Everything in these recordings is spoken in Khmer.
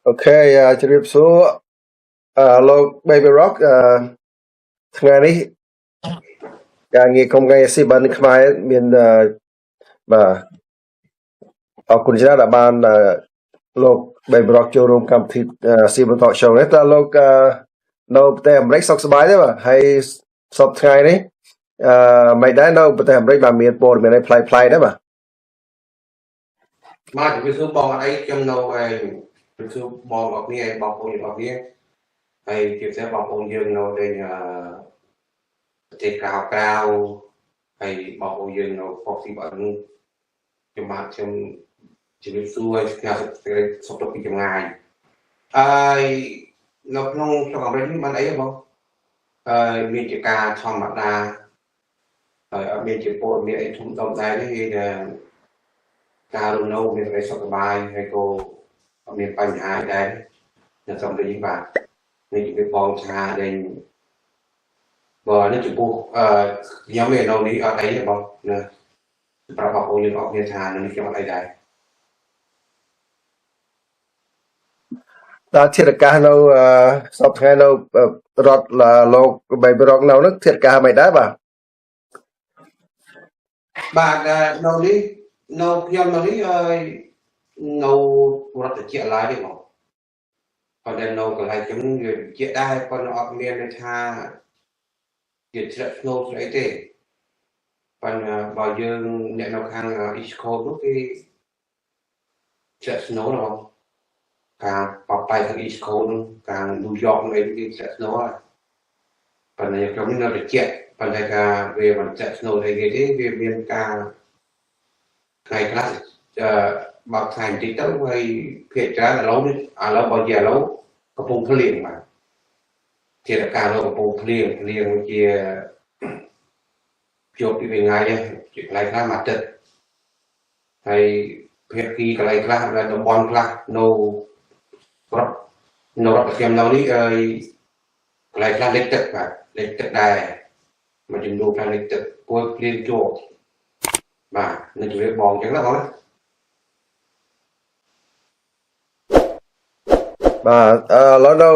OK ជម្រាបសួរអឺលោក Baby Rock អឺថ្ងៃនេះការងារក្រុមការងារ CBN ខ្មែរមានបាទអរគុណច្រើនដែលបានលោក Baby Rock ចូលរួមកម្មវិធី CBN Talk Show នេះតើលោកនៅប្រទេសអាមេរិកសុខសប្បាយទេបាទហើយសប្តាហ៍ថ្ងៃនេះអឺមិនដែរនៅប្រទេសអាមេរិកបាទមានព័ត៌មានអីប្លែកៗដែរបាទ បាទជំរាបសួរបងអត់អីខ្ញុំនៅឯជំរាបសួរបងអរគ្នាហើយបងប្អូនអរគ្នាហើយជាពិសេសបងប្អូនយើងនៅในប្រទេសក្រៅក្រៅហើយបងប្អូនយើងនៅប៉ុស្តិ៍ CBN ខ្ញុំបាទខ្ញុំជំរាបសួរហើយខ្ញុំសេចក្តីសុខទុក្ខពីចម្ងាយហើយនៅក្នុងស្រុកអាមេរិកនេះបានអីបងហើយមានជាការធម្មតាហើយអត់មានជាព័ត៌មានអីធំដុំដែរទេគេថាការរស់នៅមានសេចក្តីសុខសប្បាយហើយក៏អត់មានបញ្ហាដែរនៅស្រុកអាមេរិកនេះបាទនេះជំរាបបងថាដែលបើនេះចំពោះអឺខ្ញុំនៅនេះអត់អីទេបងណាប្រាប់បងប្អូនយើងអរគ្នាថានៅនេះខ្ញុំអត់អីដែរ តើធាតុអាកាសនៅសប្តាហ៍ថ្ងៃនៅរដ្ឋលោក Baby Rock នៅនោះធាតុអាកាសមិនដែរបាទ បាទនៅនេះនៅខ្ញុំនៅនេះហើយនៅរដ្ឋត្រជាក់ឡើយទេបងប៉ុន្តែនៅកន្លែងខ្ញុំវាត្រជាក់ដែរប៉ុន្តែអត់មានន័យថាជាធ្លាក់ snow ស្អីទេប៉ុន្តែបើយើងអ្នកនៅខាង East Coast នោះគេធ្លាក់ snow ណាបងខាងប៉ប៉ៃខាង East Coast នោះខាង New York នោះអីគេធ្លាក់ snow ហើយប៉ុន្តែខ្ញុំនេះនៅត្រជាក់ប៉ុន្តែការវាមិនធ្លាក់ snow អីគេទេវាមានការថ្ងៃខ្លះអឺបើកថ្ងៃបន្តិចទៅហើយភាគច្រើនឥឡូវនេះឥឡូវបើជាឥឡូវកំពុងភ្លៀងបាទធាតុអាកាសនៅកំពុងភ្លៀងភ្លៀងជាជាប់ពីថ្ងៃជាកន្លែងខ្លះមួយអាទិត្យហើយភាគីកន្លែងខ្លះដែលតំបន់ខ្លះនៅរដ្ឋនៅរដ្ឋខ្ញុំនៅនេះហើយកន្លែងខ្លះលិចទឹកបាទលិចទឹកដែរមួយចំនួនខ្លះលិចទឹកពួយភ្លៀងជាប់បាទនៅជំរាបបងអញ្ចឹងណាបងណា បាទឥឡូវនៅ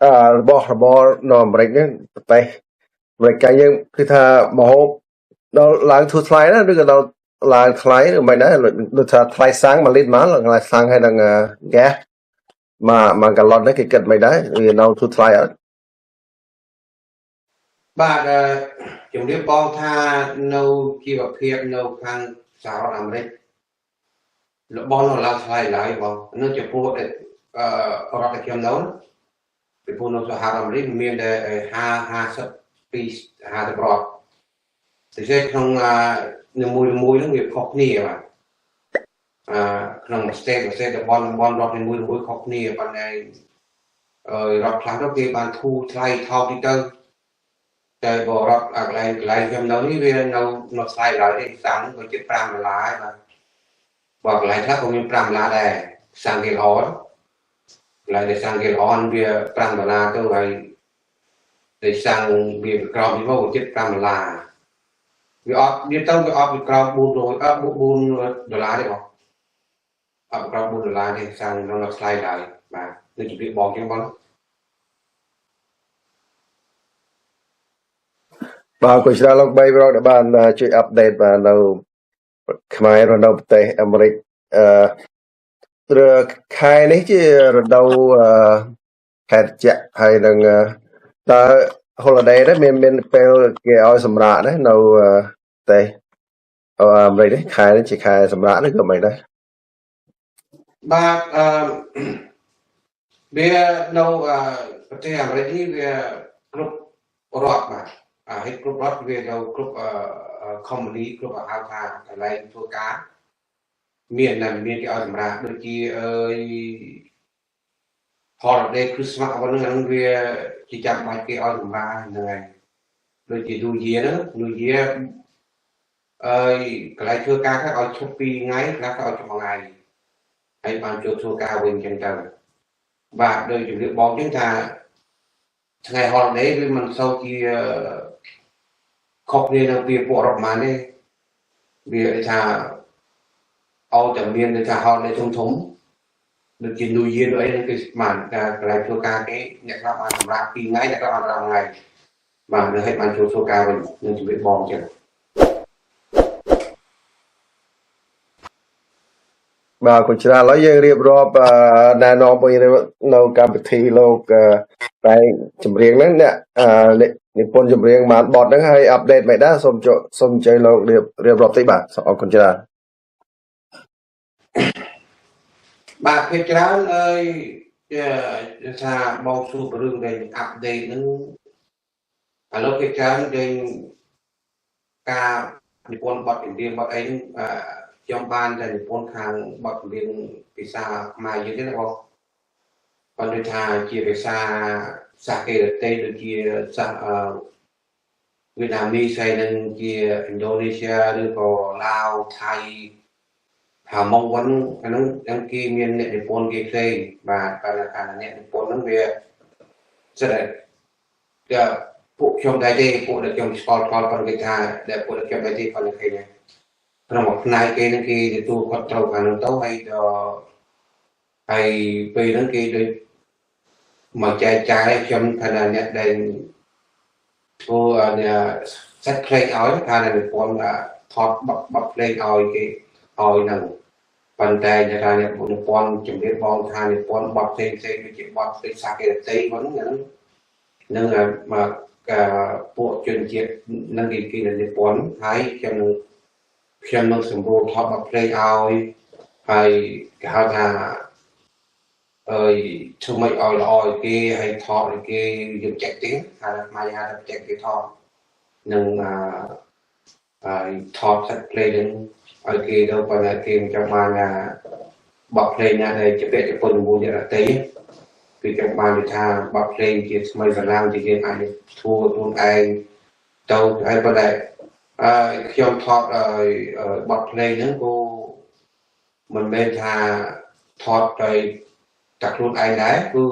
អឺរបស់របរនៅអាមេរិកនេះប្រទេសអាមេរិកកាយើងគឺថាមហូបដល់ឡើងធូរថ្លៃណាឬក៏ដល់ឡើងថ្លៃឬមិនដែរដូចថាថ្លៃសាំង1លីត្រហ្មងថ្លៃសាំងហើយនឹងហ្គាសមួយហ្គាឡុននេះគេគិតមិនដែរវានៅធូរថ្លៃអត់ បាទជំរាបបងថានៅជីវភាពនៅខាងសហរដ្ឋអាមេរិករបស់នៅឡើងថ្លៃឡើយបងនៅចំពោះអឺរដ្ឋខ្ញុំនៅពីព្រោះនៅសហរដ្ឋអាមេរិកមានតែ50 52 50រដ្ឋតែក្នុងនីមួយមួយហ្នឹងវាខុសគ្នាបាទអឺក្នុង state state តំបន់តំបន់រដ្ឋនីមួយមួយខុសគ្នាប៉ុន្តែរដ្ឋខ្លះទៅគេបានធូរថ្លៃថោកតិចទៅតែបើរដ្ឋអាកន្លែងកន្លែងខ្ញុំនៅនេះវានៅនៅថ្លៃឡើយទេសាំងក៏ជិត5ដុល្លារហើយបាទបើកន្លែងខ្លះក៏មាន5ដុល្លារដែរសាំងគេល្អកន្លែងដែលសាំងគេល្អវា5ដុល្លារទៅហើយតែសាំងវាក្រោមនេះមកជិត5ដុល្លារវាអត់វាទៅវាអត់វាក្រោម400អត់4ដុល្លារទេបងអត់ក្រោម4ដុល្លារទេសាំងនៅថ្លៃឡើយបាទដូចជំរាបបងចឹងបង បាទគូច្រើនលោក Baby Rock ដែលបានជួយ update បាទនៅខ្មែររស់នៅប្រទេសអាមេរិកអឺខែនេះជារដូវខែត្រជាក់ហើយនឹងតើ holiday ដែរមានមានពេលគេឲ្យសម្រាកដែរនៅប្រទេសអាមេរិកនេះខែនេះជាខែសម្រាកនេះក៏មិនដែរ បាទអឺវានៅប្រទេសអាមេរិកនេះវាគ្រប់រដ្ឋបាទអាហើយគ្រប់រដ្ឋវានៅគ្រប់ company គ្រប់ហៅថាកន្លែងធ្វើការមានតែមានគេឲ្យសម្រាប់ដូចជាអើយ holiday Christmas អ្វីហ្នឹងវាជាចាំបាច់គេឲ្យសម្រាប់ហ្នឹងហើយដូចជា New Year ហ្នឹង New Year អើយកន្លែងធ្វើការខ្លះឲ្យឈប់2ថ្ងៃខ្លះក៏ឲ្យឈប់1ថ្ងៃហើយបានចូលធ្វើការវិញអញ្ចឹងទៅបាទដោយជំរាបបងអញ្ចឹងថាថ្ងៃ holiday វាមិនសូវជាខុសគ្នានឹងពីពួករដ្ឋបានទេវាថាឲ្យតែមានថា holiday ធំធំ ដូចជា New Year អីហ្នឹងគឺបានកន្លែងធ្វើការគេអ្នកខ្លះបានសម្រាប់2ថ្ងៃអ្នកខ្លះបាន5ថ្ងៃបាទនៅឲ្យបានចូលធ្វើការវិញនឹងជំរាបបងចឹង បាទអរគុណច្រើនឥឡូវយើងរៀបរាប់ណែនាំបងនៅកម្មវិធីលោកតែចម្រៀងហ្នឹងអ្នកនិពន្ធចម្រៀងបានបទហ្នឹងហើយ update មិនដែរសូមសូមអញ្ជើញលោករៀបរៀបរាប់តិចបាទសូមអរគុណច្រើន បាទភាគច្រើនអើយថាបងសួររឿងដែល update ហ្នឹងឥឡូវភាគច្រើនដែលការនិពន្ធបទចម្រៀងបទអីហ្នឹងខ្ញុំបានតែនិពន្ធខាងបទចម្រៀងភាសាខ្មែរយើងទេណាបងប៉ុន្តែថាជាភាសាសាសគេដទៃដូចជាសាសវៀតណាមីស្អីនឹងជាឥណ្ឌូនេស៊ីឬក៏ឡាវថៃហាម៉ុងវិញអាហ្នឹងទាំងគេមានអ្នកនិពន្ធគេផ្សេងបាទប៉ុន្តែថាអ្នកនិពន្ធហ្នឹងវាស្រាប់តែពួកខ្ញុំដែរទេពួកដែលខ្ញុំស្គាល់ស្គាល់ប៉ុន្តែគេថាដែលពួកដែលខ្ញុំដែរទេប៉ុន្តែគេក្នុងមួយផ្នែកគេនឹងគេទទួលគាត់ត្រូវខាងនោះទៅហើយដល់ហើយពេលហ្នឹងគេដូចមកចែកចាយខ្ញុំថាអ្នកដែលធ្វើអ្នកសាច់ភ្លេងឲ្យថាអ្នកនិពន្ធថតបទភ្លេងឲ្យគេឲ្យហ្នឹងប៉ុន្តែថាអ្នកនិពន្ធជំរាបបងថានិពន្ធបទផ្សេងផ្សេងដូចជាបទផ្សេងសាគេដទៃហ្នឹងនឹងមកពួកជនជាតិនឹងគេគេនិពន្ធហើយខ្ញុំនឹងសម្រួលថតបទភ្លេងឲ្យហើយគេហៅថាអើយធ្វើម៉េចឲ្យល្អឲ្យគេហើយថតឲ្យគេយើងចែកទេថាមកហៅថាចែកគេថតនឹងហើយថតសាច់ភ្លេងនឹងឲ្យគេទៅប៉ុន្តែគេមិនចង់បានថាបទភ្លេងណាដែលជាពាក្យជប៉ុនមួយអ្នកដទៃគឺចង់បានថាបទភ្លេងជាថ្មីកម្លាំងជាយើងអាចធ្វើខ្លួនឯងទៅហើយប៉ុន្តែខ្ញុំថតឲ្យបទភ្លេងហ្នឹងក៏មិនមែនថាថតទៅតែខ្លួនឯងដែរគឺ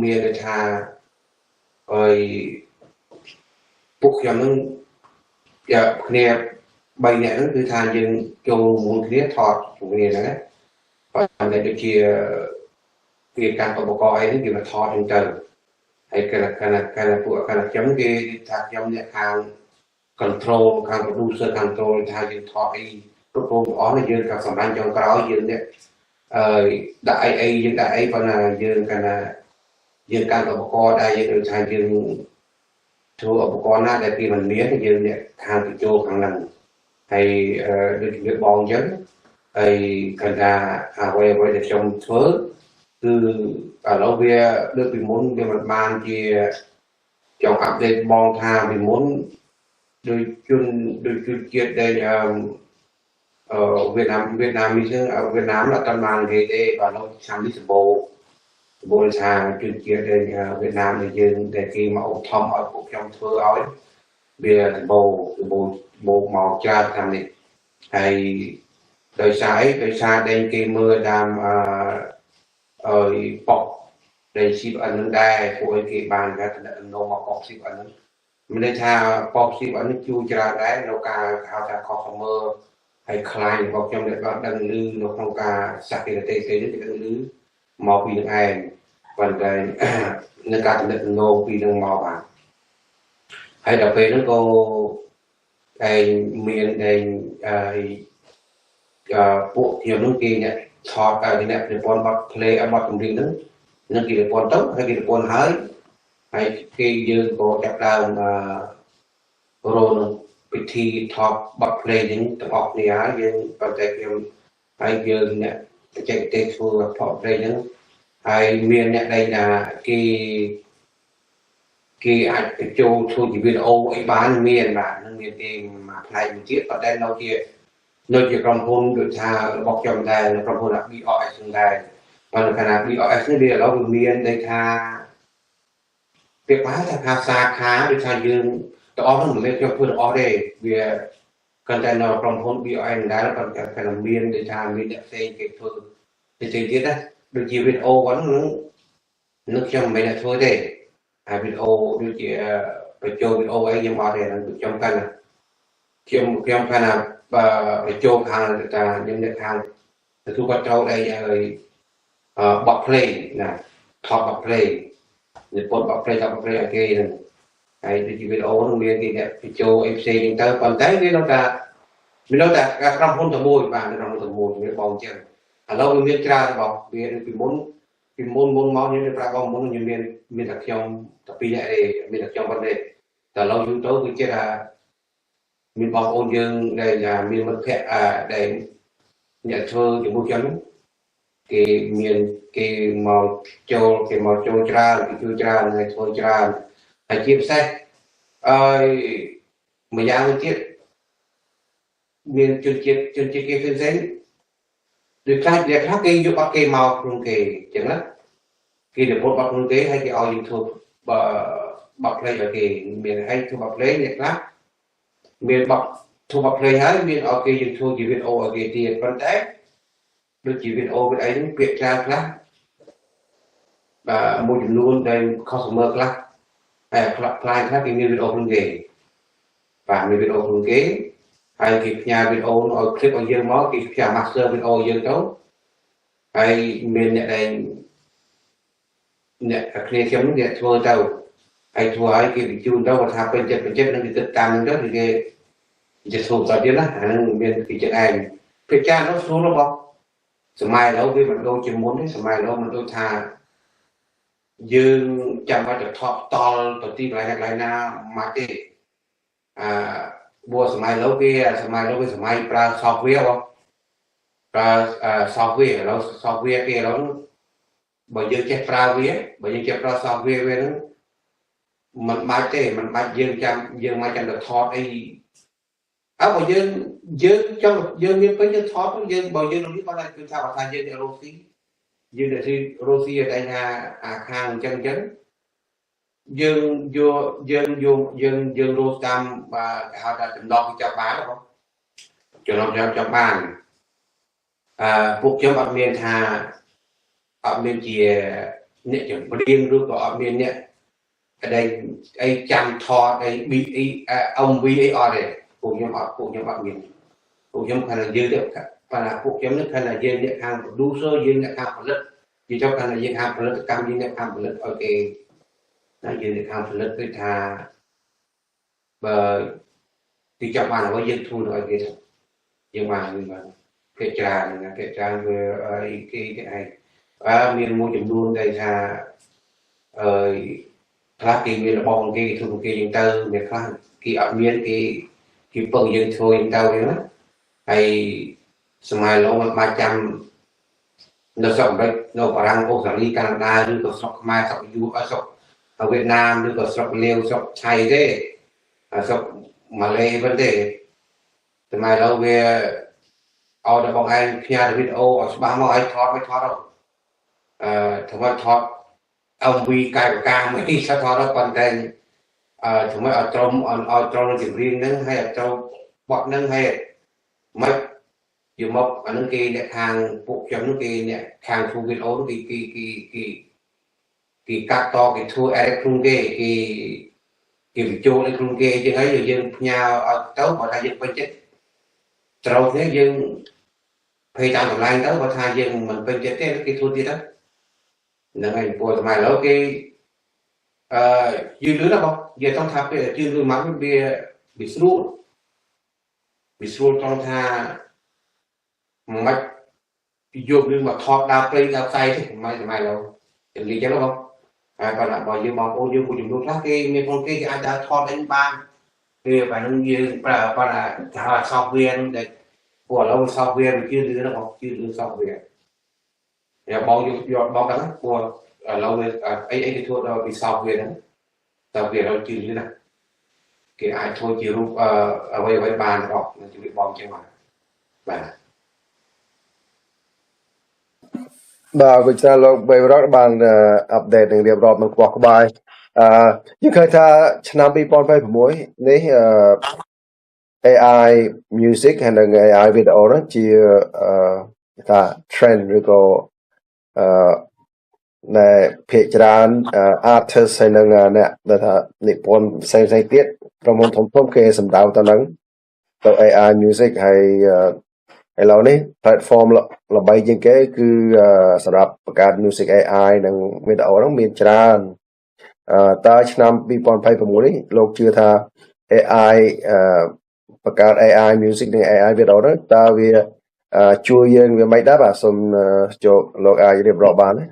មានន័យថាឲ្យពួកខ្ញុំហ្នឹងគ្នា3នាក់ហ្នឹងគឺថាយើងចូលមួយគ្នាថតជាមួយគ្នាហ្នឹងណាប៉ុន្តែដូចជាគេកាន់ឧបករណ៍អីហ្នឹងគេមកថតហ្នឹងទៅហើយកាលកាលកាលពួកកាលខ្ញុំគេថាខ្ញុំអ្នកខាង control ខាង producer control ថាយើងថតអីគ្រប់គ្រងអស់នេះយើងក៏សម្រាប់ចុងក្រោយយើងនេះអឺដាក់អីអីយើងដាក់អីប៉ុន្តែយើងកាលណាយើងកាន់ឧបករណ៍ដែលយើងដូចថាយើងធ្វើឧបករណ៍ណាដែលគេមិនមានយើងអ្នកខាងបញ្ចូលខាងហ្នឹងហើយដូចជំរាបបងអញ្ចឹងហើយគាត់ថាអ្វីអ្វីដែលខ្ញុំធ្វើគឺឥឡូវវាដូចពីមុនវាមិនបានជាចង់ update បងថាពីមុនដូចជនដូចជនជាតិដែលវៀតណាមវៀតណាមនេះវៀតណាមអត់បានគេទេបាទឥឡូវឆ្នាំនេះសម្បូរសម្បូរថាជនជាតិដែលវៀតណាមដែលយើងដែលគេមកឧបត្ថម្ភឲ្យពួកខ្ញុំធ្វើឲ្យវាសម្បូរសម្បូរបូកមកច្រើនតាមនេះហើយដោយសារអីដោយសារដែលគេមើលតាមអឺប៉ុកដែល CFN នឹងដែរពួកឯងគេបានតែតំណមកប៉ុក CFN ហ្នឹងមានន័យថាប៉ុក CFN នេះជួយច្រើនដែរនៅការហៅថា customer ហើយ client របស់ខ្ញុំដែលបានដឹងឮនៅក្នុងការសាក់គេទេទេនេះគេដឹងឮមកពីនឹងឯងប៉ុន្តែនៅការតំណងពីនឹងមកបាទហើយដល់ពេលហ្នឹងក៏ឯងមានឯងអឺពួកខ្ញុំនោះគេអ្នកថតឲ្យអ្នកនិពន្ធបទ play បទចម្រៀងហ្នឹងនឹងគេនិពន្ធទៅហើយគេនិពន្ធហើយហើយគេយើងក៏ចាប់ដើមរោនឹងពិធីថតបទ play ហ្នឹងទាំងអស់គ្នាហើយយើងប៉ុន្តែខ្ញុំហើយយើងអ្នកបច្ចេកទេសធ្វើថត play ហ្នឹងហើយមានអ្នកដែលថាគេគេអាចបញ្ចូលធ្វើជាវីដេអូអីបានមានបាទនឹងមានគេមួយផ្នែកមួយទៀតប៉ុន្តែនៅជាក្រុមហ៊ុនដូចថារបស់ខ្ញុំដែរក្រុមហ៊ុន BOS ហ្នឹងដែរប៉ុន្តែកាលណា BOS នេះវាឥឡូវវាមានន័យថាពាក្យថាសាខាដូចថាយើងទាំងអស់ហ្នឹងមិនមែនខ្ញុំធ្វើទាំងអស់ទេវាគាត់តែនៅក្រុមហ៊ុន BOS ដែរប៉ុន្តែកាលមានដូចថាមានអ្នកផ្សេងគេធ្វើផ្សេងទៀតណាដូចជាវីដេអូហ្នឹងនឹងខ្ញុំមិនមែនអ្នកធ្វើទេហើយវីដេអូដូចជាបញ្ចូលវីដេអូអីខ្ញុំអត់ទេហ្នឹងខ្ញុំកាន់ខ្ញុំខ្ញុំកាន់ថាបញ្ចូលខាងថាខ្ញុំអ្នកខាងទទួលគាត់ចូលអីហើយ បទភ្លេងណាថតបទភ្លេងនិពន្ធបទភ្លេងថតបទភ្លេងឲ្យគេហ្នឹងហើយដូចជាវីដេអូហ្នឹងមានគេអ្នកបញ្ចូលអីផ្សេងហ្នឹងទៅប៉ុន្តែវានៅតែវានៅតែក្រុមហ៊ុនតែមួយបាទក្រុមហ៊ុនតែមួយវាបងអញ្ចឹងឥឡូវវាមានច្រើនបងវាពីមុនពីមុនមុនមកខ្ញុំប្រាប់បងមុនខ្ញុំមានមានតែខ្ញុំតែពីរនាក់ទេមានតែខ្ញុំប៉ុណ្ណេះតែឥឡូវយូរទៅគឺចេះថាមានបងប្អូនយើងដែលមានមិត្តភ័ក្តិដែលអ្នកធ្វើជាមួយខ្ញុំគេមានគេមកចូលគេមកចូលច្រើនគេជួយច្រើនហើយធ្វើច្រើនហើយជាពិសេសអើយម្យ៉ាងទៀតមានជនជាតិជនជាតិគេផ្សេងៗដូចខ្លះអ្នកខ្លះគេយកអត់គេមកខ្លួនគេអញ្ចឹងណាគេនិពន្ធបទខ្លួនគេហើយគេឲ្យយើងធ្វើបទភ្លេងឲ្យគេមានហើយធ្វើបទភ្លេងអ្នកខ្លះមានបទធ្វើបទភ្លេងហើយមានឲ្យគេយើងធ្វើជាវីដេអូឲ្យគេទៀតប៉ុន្តែដូចជាវីដេអូវីដេអូអីហ្នឹងពាក្យច្រើនខ្លះបាទមួយចំនួនដែល customer ខ្លះហើយខ្លះ client ខ្លះគេមានវីដេអូខ្លួនគេបាទមានវីដេអូខ្លួនគេហើយគេផ្ញើវីដេអូឲ្យ clip ឲ្យយើងមកគេផ្ញើ master វីដេអូយើងទៅហើយមានអ្នកដែលអ្នកគ្នាខ្ញុំអ្នកធ្វើទៅហើយធ្វើឲ្យគេបញ្ជូនទៅគាត់ថាពេញចិត្តពេញចិត្តនឹងគេគិតតាមហ្នឹងទៅគេគេធ្វើតទៀតណាអាហ្នឹងមានគេចិត្តឯងពេលចាស់នោះស្រួលរបស់សម័យឥឡូវវាមិនដូចជាមុនទេសម័យឥឡូវមិនដូចថាយើងចាំបាច់ទៅថតតល់ទៅទីកន្លែងណាកន្លែងណាមកទេអាព្រោះសម័យឥឡូវគេសម័យឥឡូវវាសម័យប្រើ software បងប្រើ software ឥឡូវ software គេឥឡូវបើយើងចេះប្រើវាបើយើងចេះប្រើ software វាហ្នឹងមិនបាច់ទេមិនបាច់យើងចាំយើងមកចាំទៅថតអីអើបើយើងយើងចង់យើងមានពេញយើងថតយើងបើយើងនេះគាត់ថាគឺថាបើថាយើងអ្នករស់ស៊ីយើងអ្នកស៊ីរស់ស៊ីតែថាអាខាងអញ្ចឹងអញ្ចឹងយើងយកយើងយកយើងយើងរស់តាមគេហៅថាចំណងគេចាប់បានបងចំណងចាប់បានអឺពួកខ្ញុំអត់មានថាអត់មានជាអ្នកចម្រៀងឬក៏អត់មានអ្នកអីអីចាំថតអី B អី MV អីអត់ទេពួកខ្ញុំអត់ពួកខ្ញុំអត់មានពួកខ្ញុំខាងយើងទេប៉ុន្តែពួកខ្ញុំនេះខាងយើងអ្នកខាង producer យើងអ្នកខាងផលិតនិយាយទៅខាងយើងខាងផលិតកម្មយើងអ្នកខាងផលិតឲ្យគេណាយើងអ្នកខាងផលិតគឺថាបើទីចាប់បានអ្វីយើងធ្វើឲ្យគេទៅយើងបានយើងបានគេច្រើនណាគេច្រើនវាអីគេគេឯងអើមានមួយចំនួនដែលថាអឺខ្លះគេមានរបស់គេធ្វើគេយើងទៅមានខ្លះគេអត់មានគេគេពឹងយើងធ្វើយើងទៅហ្នឹងណាហើយសម័យលោកមិនបាច់ចាំនៅស្រុកអាមេរិកនៅបារាំងអូស្ត្រាលីកាណាដាឬក៏ស្រុកខ្មែរស្រុកយួនស្រុកវៀតណាមឬក៏ស្រុកលាវស្រុកថៃទេស្រុកម៉ាឡេវិញទេសម័យលោកវាឲ្យដល់បងឯងផ្ញើវីដេអូឲ្យច្បាស់មកឲ្យថតឲ្យថតទៅអឺធ្វើឲ្យថត MV កាយវិការមួយនេះថតទៅប៉ុន្តែអឺធ្វើឲ្យត្រមឲ្យត្រង់នឹងចម្រៀងហ្នឹងហើយឲ្យត្រូវបទហ្នឹងហើយមិនយកមកអាហ្នឹងគេអ្នកខាងពួកខ្ញុំហ្នឹងគេអ្នកខាងធ្វើវីដេអូហ្នឹងគេគេគេគេគេកាត់តគេធ្វើ edit ខ្លួនគេគេគេបញ្ចូលនៅខ្លួនគេអញ្ចឹងហើយយើងផ្ញើឲ្យទៅបើថាយើងពេញចិត្តត្រូវគ្នាយើងភ័យតាមតម្លៃទៅបើថាយើងមិនពេញចិត្តទេគេធ្វើទៀតទៅហ្នឹងហើយព្រោះសម័យឥឡូវគេអឺយឺនលឿនណាបងនិយាយត្រង់ថាពេលជឿនលឿនមកវាវាស្រួលវាស្រួលត្រង់ថាមិនយករឿងមកថតដើរព្រៃដើរផ្សៃទេសម័យសម័យឥឡូវនិយាយចឹងបងហើយគាត់ថាបើយើងបងប្អូនយើងមួយចំនួនខ្លះគេមានផងគេគេអាចដើរថតអីបានវាបែបហ្នឹងយើងប្រើគាត់ថាថា software ហ្នឹងដែលព្រោះឥឡូវ software វាជឿលឿនណាបងជឿលឿន software យ៉ាបងយកយកបងហ្នឹងព្រោះឥឡូវវាអីអីគេធ្វើដល់ពី software ហ្នឹង software ឥឡូវជឿលឿនណាគេអាចធ្វើជារូបអ្វីអ្វីបានបងជំរាបបងចឹងបាទបាទ បាទវិចារលោកបេរតបាន update នឹងរៀបរាប់នឹងក្បោះក្បាយអឺយើងឃើញថាឆ្នាំ2026នេះអឺ AI music ហើយនិង AI video ហ្នឹងជាអឺថា trend ឬក៏អឺដែលភាគច្រើន artist ហើយនិងអ្នកដែលថានិពន្ធផ្សេងផ្សេងទៀតក្រុមហ៊ុនធំៗគេសំដៅទៅនឹងទៅ AI music ហើយ ឥឡូវនេះ platform ល្បីជាងគេគឺសម្រាប់បង្កើត music AI និងវីដេអូហ្នឹងមានច្រើនតើឆ្នាំ2026នេះលោកជឿថា AI បង្កើត AI music និង AI video ហ្នឹងតើវាជួយយើងវាមិនដែរបាទសូមចូលលោកអាចរៀបរាប់បានទេ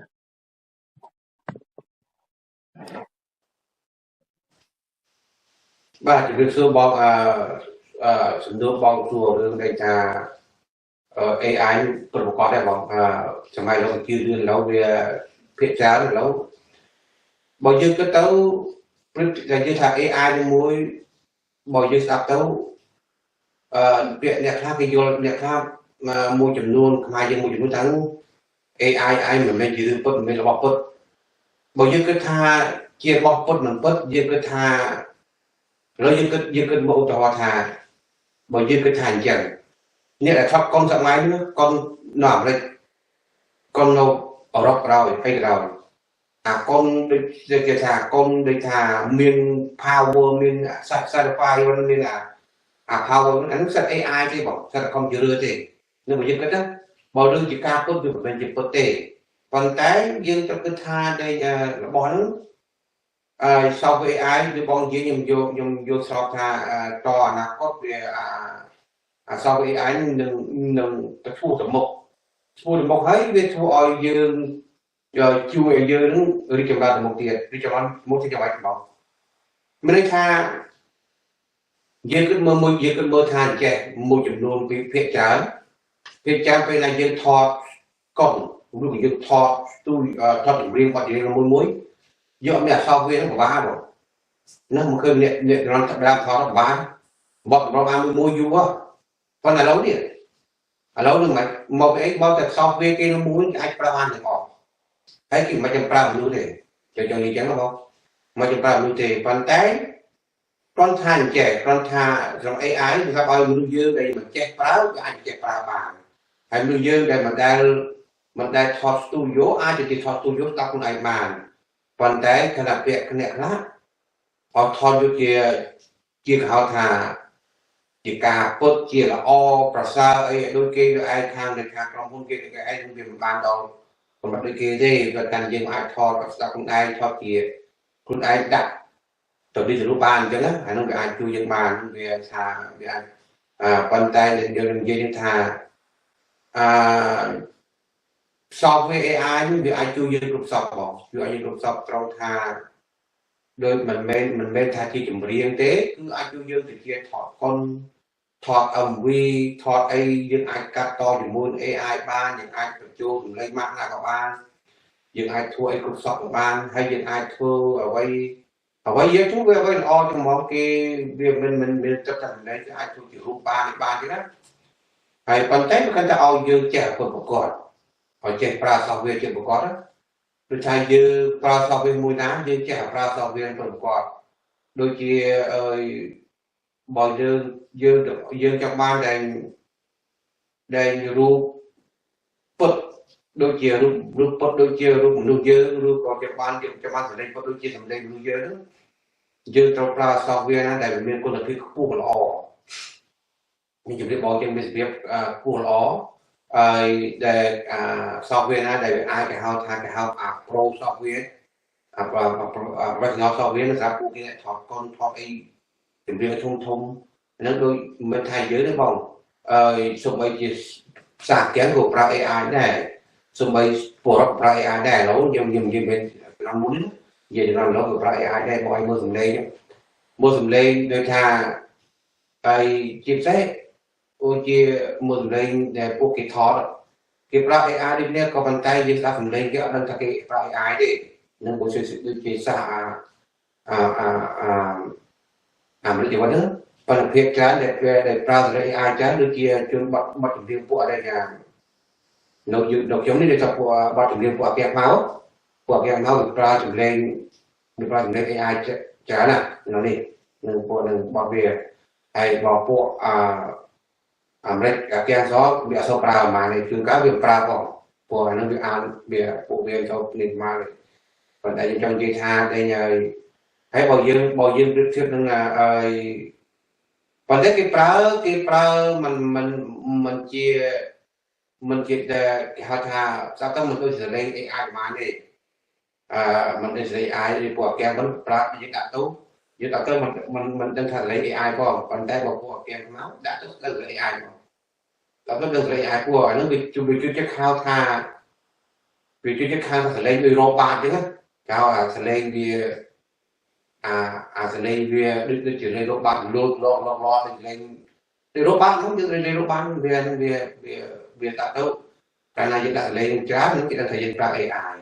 បាទជំរាបសួរបងអឺអឺសំណួរបងសួររឿងដែលថា AI ប្រកបដែរបងអឺសម័យលោកជឿលឿនឥឡូវវាភាគច្រើនឥឡូវបើយើងគិតទៅព្រឹកតែយើងថា AI នឹងមួយបើយើងស្ដាប់ទៅអឺពាក្យអ្នកខ្លះគេយល់អ្នកខ្លះមួយចំនួនខ្មែរយើងមួយចំនួនថា AI ឯងមិនមែនជារឿងពិតមិនមែនរបស់ពិតបើយើងគិតថាជារបស់ពិតមិនពិតយើងគិតថាឥឡូវយើងគិតមកឧទាហរណ៍ថាបើយើងគិតថាអញ្ចឹងអ្នកដែលថតកុនសម័យនេះកុននៅអាមេរិកកុននៅអឺរ៉ុបក្រោយអីក្រោយអាកុនដូចគេថាកុនដូចថាមាន power មាន satisfy មានអា power អានោះសិត AI ទេបងសិត computer ទេនៅបើយើងគិតណាបើរឿងជាការពិតវាមិនមែនជាពិតទេប៉ុន្តែយើងត្រូវគិតថាដែលរបស់ហ្នឹងអឺ software AI ឬបងនិយាយខ្ញុំយកស្របថាតអនាគតវាអា software AI នឹងទៅធ្វើទៅមុខហើយវាធ្វើឲ្យយើងជួយឲ្យយើងនឹងរីកចម្រើនទៅមុខទៀតរីកចម្រើនមុខទៅចាំបាច់បងមានន័យថាយើងគិតមើលមួយយើងគិតមើលថាអញ្ចេះមួយចំនួនពីភាគច្រើនពេលណាយើងថតកុំឬក៏យើងថតទូថតចម្រៀងបទចម្រៀងមួយយកមានអក្សរវាហ្នឹងពិបាកបងណាមកឃើញអ្នករំតាមថតពិបាកបទរបស់បានមួយយូរប៉ុន្តែឥឡូវនេះឥឡូវនឹងមិនមកអីមកតែ software គេមួយអាចប្រើបានទាំងអស់ហើយគេមិនចាំប្រើមនុស្សទេចង់និយាយចឹងបងមិនចាំប្រើមនុស្សទេប៉ុន្តែគ្រាន់ថាអញ្ចេះគ្រាន់ថាក្នុង AI សម្រាប់ឲ្យមនុស្សយើងដែលមិនចេះប្រើក៏អាចចេះប្រើបានហើយមនុស្សយើងដែលមិនដែលថត studio អាចទៅថត studio ស្ដាប់ខ្លួនឯងបានប៉ុន្តែខណៈពាក្យអ្នកខ្លះអត់ថតយកជាគេហៅថាជាការពិតជាល្អប្រសើរអីដូចគេដូចឯងខាងដូចថាក្រុមហ៊ុនគេដូចឯងវាមិនបានដល់កម្រិតដូចគេទេបើតែយើងអាចថតស្ដាប់ខ្លួនឯងថតជាខ្លួនឯងដាក់ទៅនេះទៅបានអញ្ចឹងណាអានោះវាអាចជួយយើងបានវាថាវាអាចប៉ុន្តែយើងនិយាយថាអឺ software AI នេះវាអាចជួយយើងគ្រប់សពបងជួយឲ្យយើងគ្រប់សពត្រង់ថាដោយមិនមែនថាជាចម្រៀងទេគឺអាចជួយយើងទៅជាថតកុនថត MV ថតអីយើងអាចកាត់តជាមួយ AI បានយើងអាចបញ្ចូលសម្លេងម៉ាក់ណាក៏បានយើងអាចធ្វើអីគ្រប់សពក៏បានហើយយើងអាចធ្វើអ្វីយើងធ្វើវាអ្វីល្អជាងមកគេវាមិនមានទឹកតែសម្លេងអាចធ្វើជារូបបានទេណាហើយប៉ុន្តែវាគាត់តែឲ្យយើងចេះប្រកបឲ្យចេះប្រើ software ជាប្រកបដូចថាយើងប្រើ software មួយណាយើងចេះប្រើ software ប្រកបដូចជាអឺបើយើងចង់បានដែលរូបពិតដូចជារូបពិតដូចជារូបមនុស្សយើងឬក៏ចង់បានសម្លេងពិតដូចជាសម្លេងមនុស្សយើងយើងត្រូវប្រើ software ណាដែលមានគុណភាពខ្ពស់ល្អមានជំរាបបងជាងមានរបៀបខ្ពស់ល្អហើយដែលអា software ណាដែលអាចគេហៅថាគេហៅអា pro software អា professional software សម្រាប់ពួកគេថតកុនថតអីចម្រៀងធំហ្នឹងដូចមិនថាយើងទេបងអឺសូម្បីជាផ្សារទាំងក៏ប្រើ AI ដែរសូម្បីពលរដ្ឋប្រើ AI ដែរឥឡូវខ្ញុំនិយាយមិនក្នុងមុននិយាយដល់ឥឡូវក៏ប្រើ AI ដែរបងឲ្យមើលសំឡេងដូចថាហើយជាពិសេសអូជាមើលសំឡេងដែលពួកគេថតគេប្រើ AI ដូចនេះក៏ប៉ុន្តែយើងស្ដាប់សំឡេងគេអត់ដឹងថាគេប្រើ AI ទេនឹងបើដូចជាសាសអាអាមេរិកយ៉ាងហ្នឹងប៉ុន្តែភាពច្រើនដែលប្រើសម្លេង AI ច្រើនដូចជាជនបទចម្រៀងពួកអីថានៅយើងនៅខ្ញុំនេះដូចថាពួកបទចម្រៀងពួកអាពាក់មកវាប្រើសម្លេង AI ច្រើនណាស់នៅនេះនឹងពួកនឹងបទវាហើយបើពួកអាមេរិកអាគេសវាអត់សូវប្រើប៉ុន្មានទេជួនកាលវាប្រើផងពួកអានឹងវាអានវាពួកវាចូលនេះមកប៉ុន្តែយើងចង់និយាយថាតែហើយបើយើងប្រៀបធៀបនឹងអឺ ប៉ុន្តែគេប្រើមិនជាតែគេហៅថាស្រាប់តែមិនដូចសំឡេង AI ប្រហែលទេអឺមិនដូចសំឡេង AI ទេពួកអាកែមិនប្រើយើងដាក់ទៅមិនដឹងថាសំឡេង AI ផងប៉ុន្តែបើពួកអាកែមកដាក់ទៅដឹងសំឡេង AI មកដល់ទៅដឹងសំឡេង AI ពួកអាហ្នឹងវាជួយចិត្តខៅថាសំឡេងដូច robot អញ្ចឹងគេហៅអាសំឡេងវាអាអាសំឡេងវាដូចជាលេង robot លូតលកលកលដូចលេងដូច robot ហ្នឹងយើងលេង robot វាវាវាវាដាក់ទៅកាលណាយើងដាក់សំឡេងច្រើននឹងគេដឹងថាយើងប្រើ AI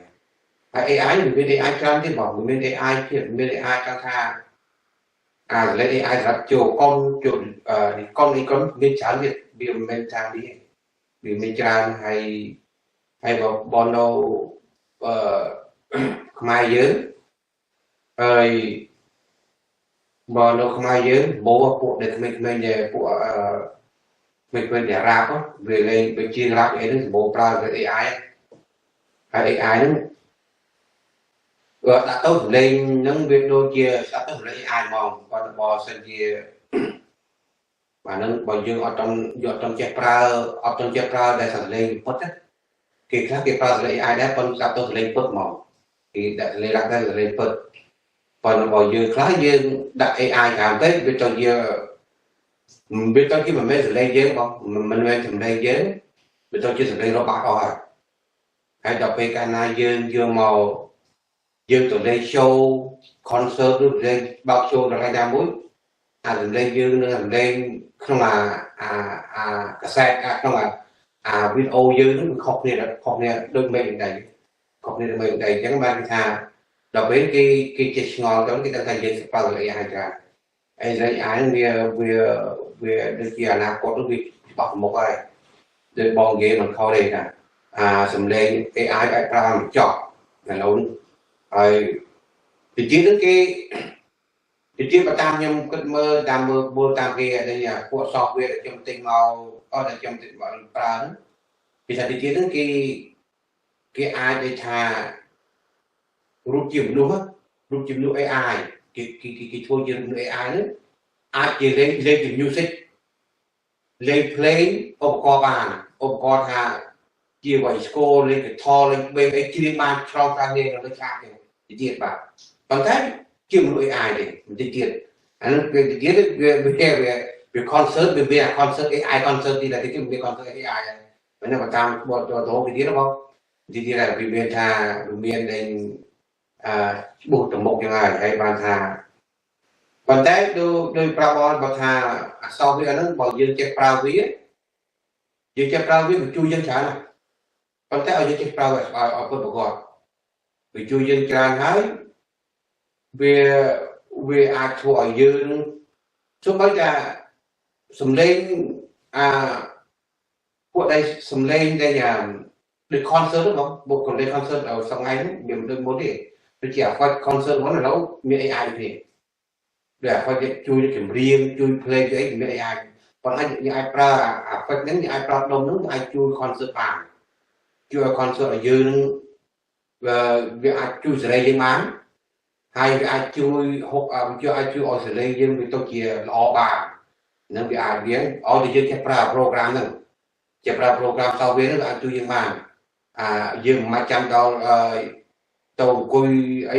ហើយ AI វាមាន AI ច្រើនទៀតបងវាមាន AI ទៀតមាន AI ចង់ថាអាសំឡេង AI សម្រាប់ចូលកុនចូលនេះកុននេះកុនមានច្រើនទៀតវាមិនមែនថានេះវាមានច្រើនហើយហើយបើបងនៅអឺខ្មែរយើងហើយបើនៅខ្មែរយើងបោពួកដែលក្មេងៗដែលពួកអឺក្មេងៗដែលរ៉ាប់វាលេងវាជាងរ៉ាប់អីហ្នឹងសម្បូរប្រើ AI ហើយ AI ហ្នឹងវាដាក់ទៅសំឡេងហ្នឹងវាដូចជាស្ដាប់ទៅសំឡេង AI ហ្មងគាត់បើសិនជាបាទហ្នឹងបើយើងអត់តន់យកអត់តន់ចេះប្រើអត់តន់ចេះប្រើដែលសំឡេងពិតណាគេខ្លះគេប្រើសំឡេង AI ដែរប៉ុន្តែស្ដាប់ទៅសំឡេងពិតហ្មងគេដាក់សំឡេងរ៉ាប់ដែរសំឡេងពិតប៉ុន្តែបើយើងខ្លះយើងដាក់ AI ក្រោមពេកវាទៅជាមិនមែនសំឡេងយើងបងមិនមែនសំឡេងយើងវាទៅជាសំឡេងរបស់អស់ហើយហើយដល់ពេលកាលណាយើងយកមកយើងទៅលេង show concert ឬលេងបើក show ដល់ថ្ងៃណាមួយអាសំឡេងយើងនឹងសំឡេងក្នុងអាអាអាកាសែតអាក្នុងអាអាវីដេអូយើងនឹងខុសគ្នាខុសគ្នាដូចមេឃដែរខុសគ្នាដូចមេឃដែរអញ្ចឹងបានគេថាដល់ពេលគេគេចេះឆ្ងល់ទៅគេដឹងថាយើងប្រើ AI ច្រើន AI វាវាវាដូចជាអនាគតនោះវាច្បាស់មុខហើយដូចបងនិយាយមិនខុសទេថាអាសំឡេង AI អាចប្រើមិនចប់ឥឡូវហើយទីជានឹងគេទីជាបើតាមខ្ញុំគិតមើលតាមមើលមើលតាមគេនេះពួក software ដែលខ្ញុំទិញមកអត់ដែលខ្ញុំទិញមកប្រើហ្នឹងគេថាទីជានឹងគេគេអាចនិយាយថារូបជាមនុស្សរូបជាមនុស្ស AI គេគេគេធ្វើជាមនុស្ស AI ហ្នឹងអាចជាលេងលេងជា music លេងភ្លេងឧបករណ៍បានឧបករណ៍ថាជា voice score លេង guitar លេង bass អីច្រៀងបានឆ្លងកាត់លេងនៅលើឆាកទេទៀតបាទប៉ុន្តែជាមនុស្ស AI ទេបន្តិចទៀតអានោះវាទៀតវាវាវាវា concert វាមាន concert AI concert ទីដែលគេមាន concert AI ហើយមិនដឹងតាមបទទៅគេទៀតបងទីទៀតវាមានថាវាមានលេងអឺច្បុះទៅមុខយ៉ាងហើយហើយបានថាប៉ុន្តែដូចដោយប្រាប់បងបើថាអសវាហ្នឹងបើយើងចេះប្រើវាយើងចេះប្រើវាវាជួយយើងច្រើនណាស់ប៉ុន្តែឲ្យយើងចេះប្រើឲ្យឲ្យពិតប្រាកដវាជួយយើងច្រើនហើយវាវាអាចធ្វើឲ្យយើងទោះបីថាសំឡេងអាពួកដែលសំឡេងដែលយ៉ាងដូច concert ហ្នឹងបងបុគ្គលិក concert ឲ្យសងៃហ្នឹងវាមិនដូចមុនទេដូចជាអា concert មុនឥឡូវមាន AI ទេដូចអា effect ជួយចម្រៀងជួយ play អីមាន AI ប៉ុន្តែយើងអាចប្រើអា effect ហ្នឹងយើងអាចប្រើដុំហ្នឹងអាចជួយ concert បានជួយឲ្យ concert ឲ្យយើងនឹងវាអាចជួយសេរីយើងបានហើយវាអាចជួយហុកវាអាចជួយឲ្យសេរីយើងវាទៅជាល្អបាននឹងវាអាចវាឲ្យតែយើងចេះប្រើ program ហ្នឹងចេះប្រើ program software ហ្នឹងវាអាចជួយយើងបានអាយើងមិនចាំដល់ទៅអង្គុយអី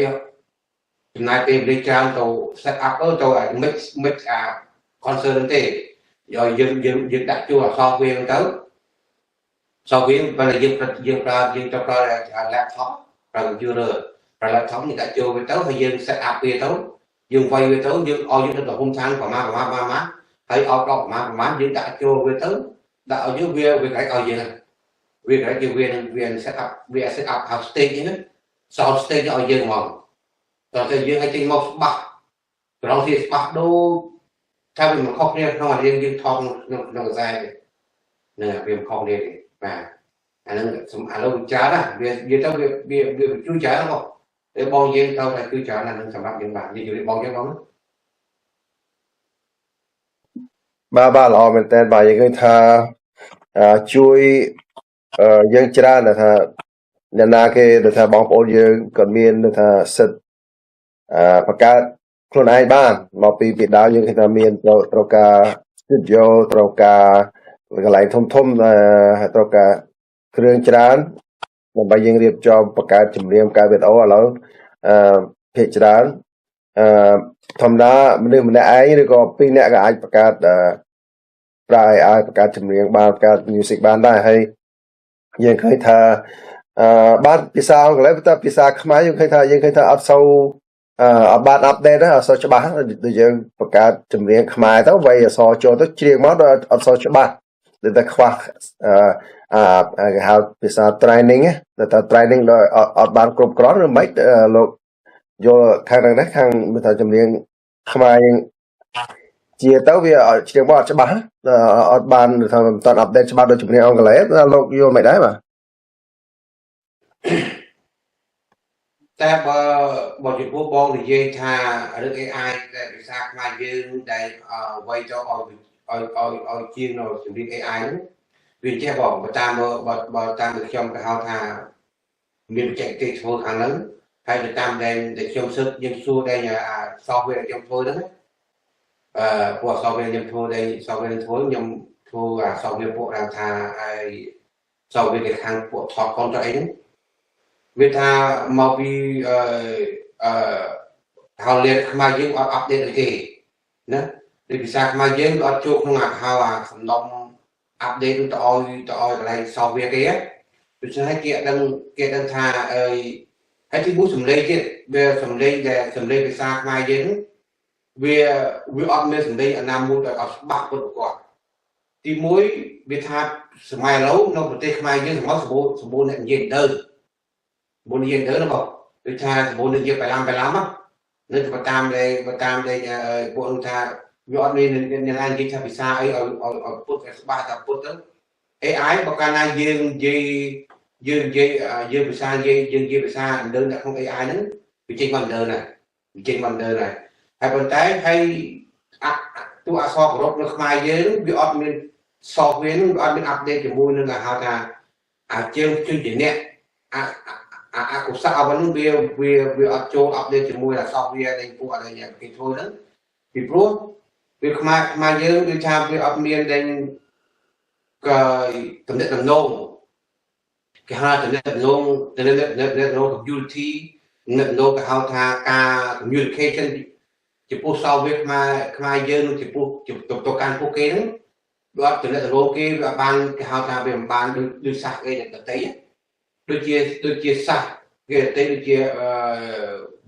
ចំណាយពេលវេលាច្រើនទៅ set up ទៅ mix អា concert ហ្នឹងទេយកយើងយើងយើងដាក់ចូលអា software ហ្នឹងទៅ software បើយើងយើងប្រើយើងទៅប្រើ laptop ប្រើ computer ប្រើ laptop នេះដាក់ចូលវាទៅហើយយើង set up វាទៅយើងវាយវាទៅយើងឲ្យយើងទៅហុំឋានប្រមាណប្រមាណប្រមាណហើយឲ្យដល់ប្រមាណប្រមាណយើងដាក់ចូលវាទៅដាក់ឲ្យយើងវាវាក្រែកឲ្យយើងវាក្រែកជាវានឹងវា set up វា set up house stage ហ្នឹង sound stage ឲ្យយើងហ្មងតើតែយើងឲ្យចេញមកច្បាស់ត្រង់ជាច្បាស់ដូចថាវាមិនខុសគ្នាក្នុងអារៀងយើងថតក្នុងក្នុងខ្សែទេហ្នឹងវាមិនខុសគ្នាទេបាទអាហ្នឹងសំឥឡូវច្រើនណាវានិយាយទៅវាវាវាជួយច្រើនបងតែបងយើងទៅតែជួយច្រើនណាស់នឹងសម្រាប់យើងបាទនិយាយបងយើងបង បាទបាទល្អមែនតើបាទយើងឃើញថាជួយយើងច្រើនថាអ្នកណាគេដែលថាបងប្អូនយើងក៏មានថាសិទ្ធបង្កើត ខ្លួនឯងបានមកពីពីដើមយើងឃើញថាមានត្រូវត្រូវការ studio ត្រូវការកន្លែងធំធំត្រូវការគ្រឿងច្រើនដើម្បីយើងរៀបចំបង្កើតចម្រៀងបង្កើតវីដេអូឥឡូវអឺភាគច្រើនអឺធម្មតាមនុស្សម្នាក់ឯងឬក៏ពីរនាក់ក៏អាចបង្កើតអឺប្រើ AI បង្កើតចម្រៀងបានបង្កើត music បានដែរហើយយើងឃើញថាអឺបានភាសាអង់គ្លេសតែភាសាខ្មែរយើងឃើញថាយើងឃើញថាអត់សូវអឺអត់បាន update ទេអត់សូវច្បាស់ដូចយើងបង្កើតចម្រៀងខ្មែរទៅវាយអក្សរចូលទៅច្រៀងមកដល់អត់សូវច្បាស់ដូចតែខ្វះអឺអាគេហៅភាសា training តែថា training ដល់អត់បានគ្រប់គ្រាន់ឬមិនលោកយល់ខាងហ្នឹងណាខាងថាចម្រៀងខ្មែរយើងជាទៅវាច្រៀងមកអត់ច្បាស់អត់បានថាមិនទាន់ update ច្បាស់ដូចចម្រៀងអង់គ្លេសលោកយល់មិនដែរបាទ តែបើបើចំពោះបងនិយាយថារឿង AI ដែលភាសាខ្មែរយើងដែលអ្វីទៅឲ្យឲ្យឲ្យឲ្យជាងនៅជំនាញ AI ហ្នឹងវាចេះបងបើតាមបើបើតាមដែលខ្ញុំគេហៅថាមានបច្ចេកទេសធ្វើខាងហ្នឹងហើយទៅតាមដែលដែលខ្ញុំសឹកយើងសួរដែលអា software ដែលខ្ញុំធ្វើហ្នឹងអឺពួក software ខ្ញុំធ្វើដែល software ធ្វើខ្ញុំធ្វើអា software ពួកដែលថាហើយ software ដែលខាងពួកថតកុំទៅអីហ្នឹងវាថាមកពីអឺអឺហៅលេខខ្មែរយើងអត់ update អីទេណាដូចភាសាខ្មែរយើងអត់ចូលក្នុងអាហៅអាសំណុំ update ទៅឲ្យទៅឲ្យកន្លែង software គេដូច្នេះគេដឹងគេដឹងថាអីហើយទីមួយសំឡេងទៀតវាសំឡេងដែលសំឡេងភាសាខ្មែរយើងវាវាអត់មានសំឡេងអាណាមួយដែលអត់ច្បាស់ពិតប្រាកដទីមួយវាថាសម័យឥឡូវនៅប្រទេសខ្មែរយើងសម្បូរសម្បូរសម្បូរអ្នកនិយាយទៅសម្បូរនិយាយទៅណាបងដូចថាសម្បូរនិយាយបឡាំបឡាំនៅទៅតាមដែលតាមដែលពួកនោះថាវាអត់មានអ្នកណានិយាយថាភាសាអីឲ្យឲ្យឲ្យពុតឲ្យច្បាស់ថាពុតទៅ AI បើកាលណាយើងនិយាយយើងនិយាយយើងភាសានិយាយយើងនិយាយភាសាឥណ្ឌូនៅក្នុង AI ហ្នឹងវាចេញមកឥណ្ឌូណាវាចេញមកឥណ្ឌូណាហើយប៉ុន្តែហើយទូអក្សរគោរពនៅខ្មែរយើងវាអត់មាន software ហ្នឹងវាអត់មាន update ជាមួយនឹងគេហៅថាអាជើងជួយជាអ្នកអាអាអកុសលអ្វីហ្នឹងវាវាវាអត់ចូល update ជាមួយអា software នៃពួកអីគេធ្វើហ្នឹងពីព្រោះវាខ្មែរខ្មែរយើងគឺថាវាអត់មានដែលក៏តំណែងតំណងគេហៅតំណែងតំណងតំណែងតំណង community តំណែងគេហៅថាការ communication ចំពោះ software ខ្មែរខ្មែរយើងនឹងចំពោះទៅកាន់ពួកគេហ្នឹងវាអត់តំណែងតំណងគេវាបានគេហៅថាវាមិនបានដូចដូចសាសគេដទៃដូចជាដូចជាសាសគេដទៃដូចជាអឺ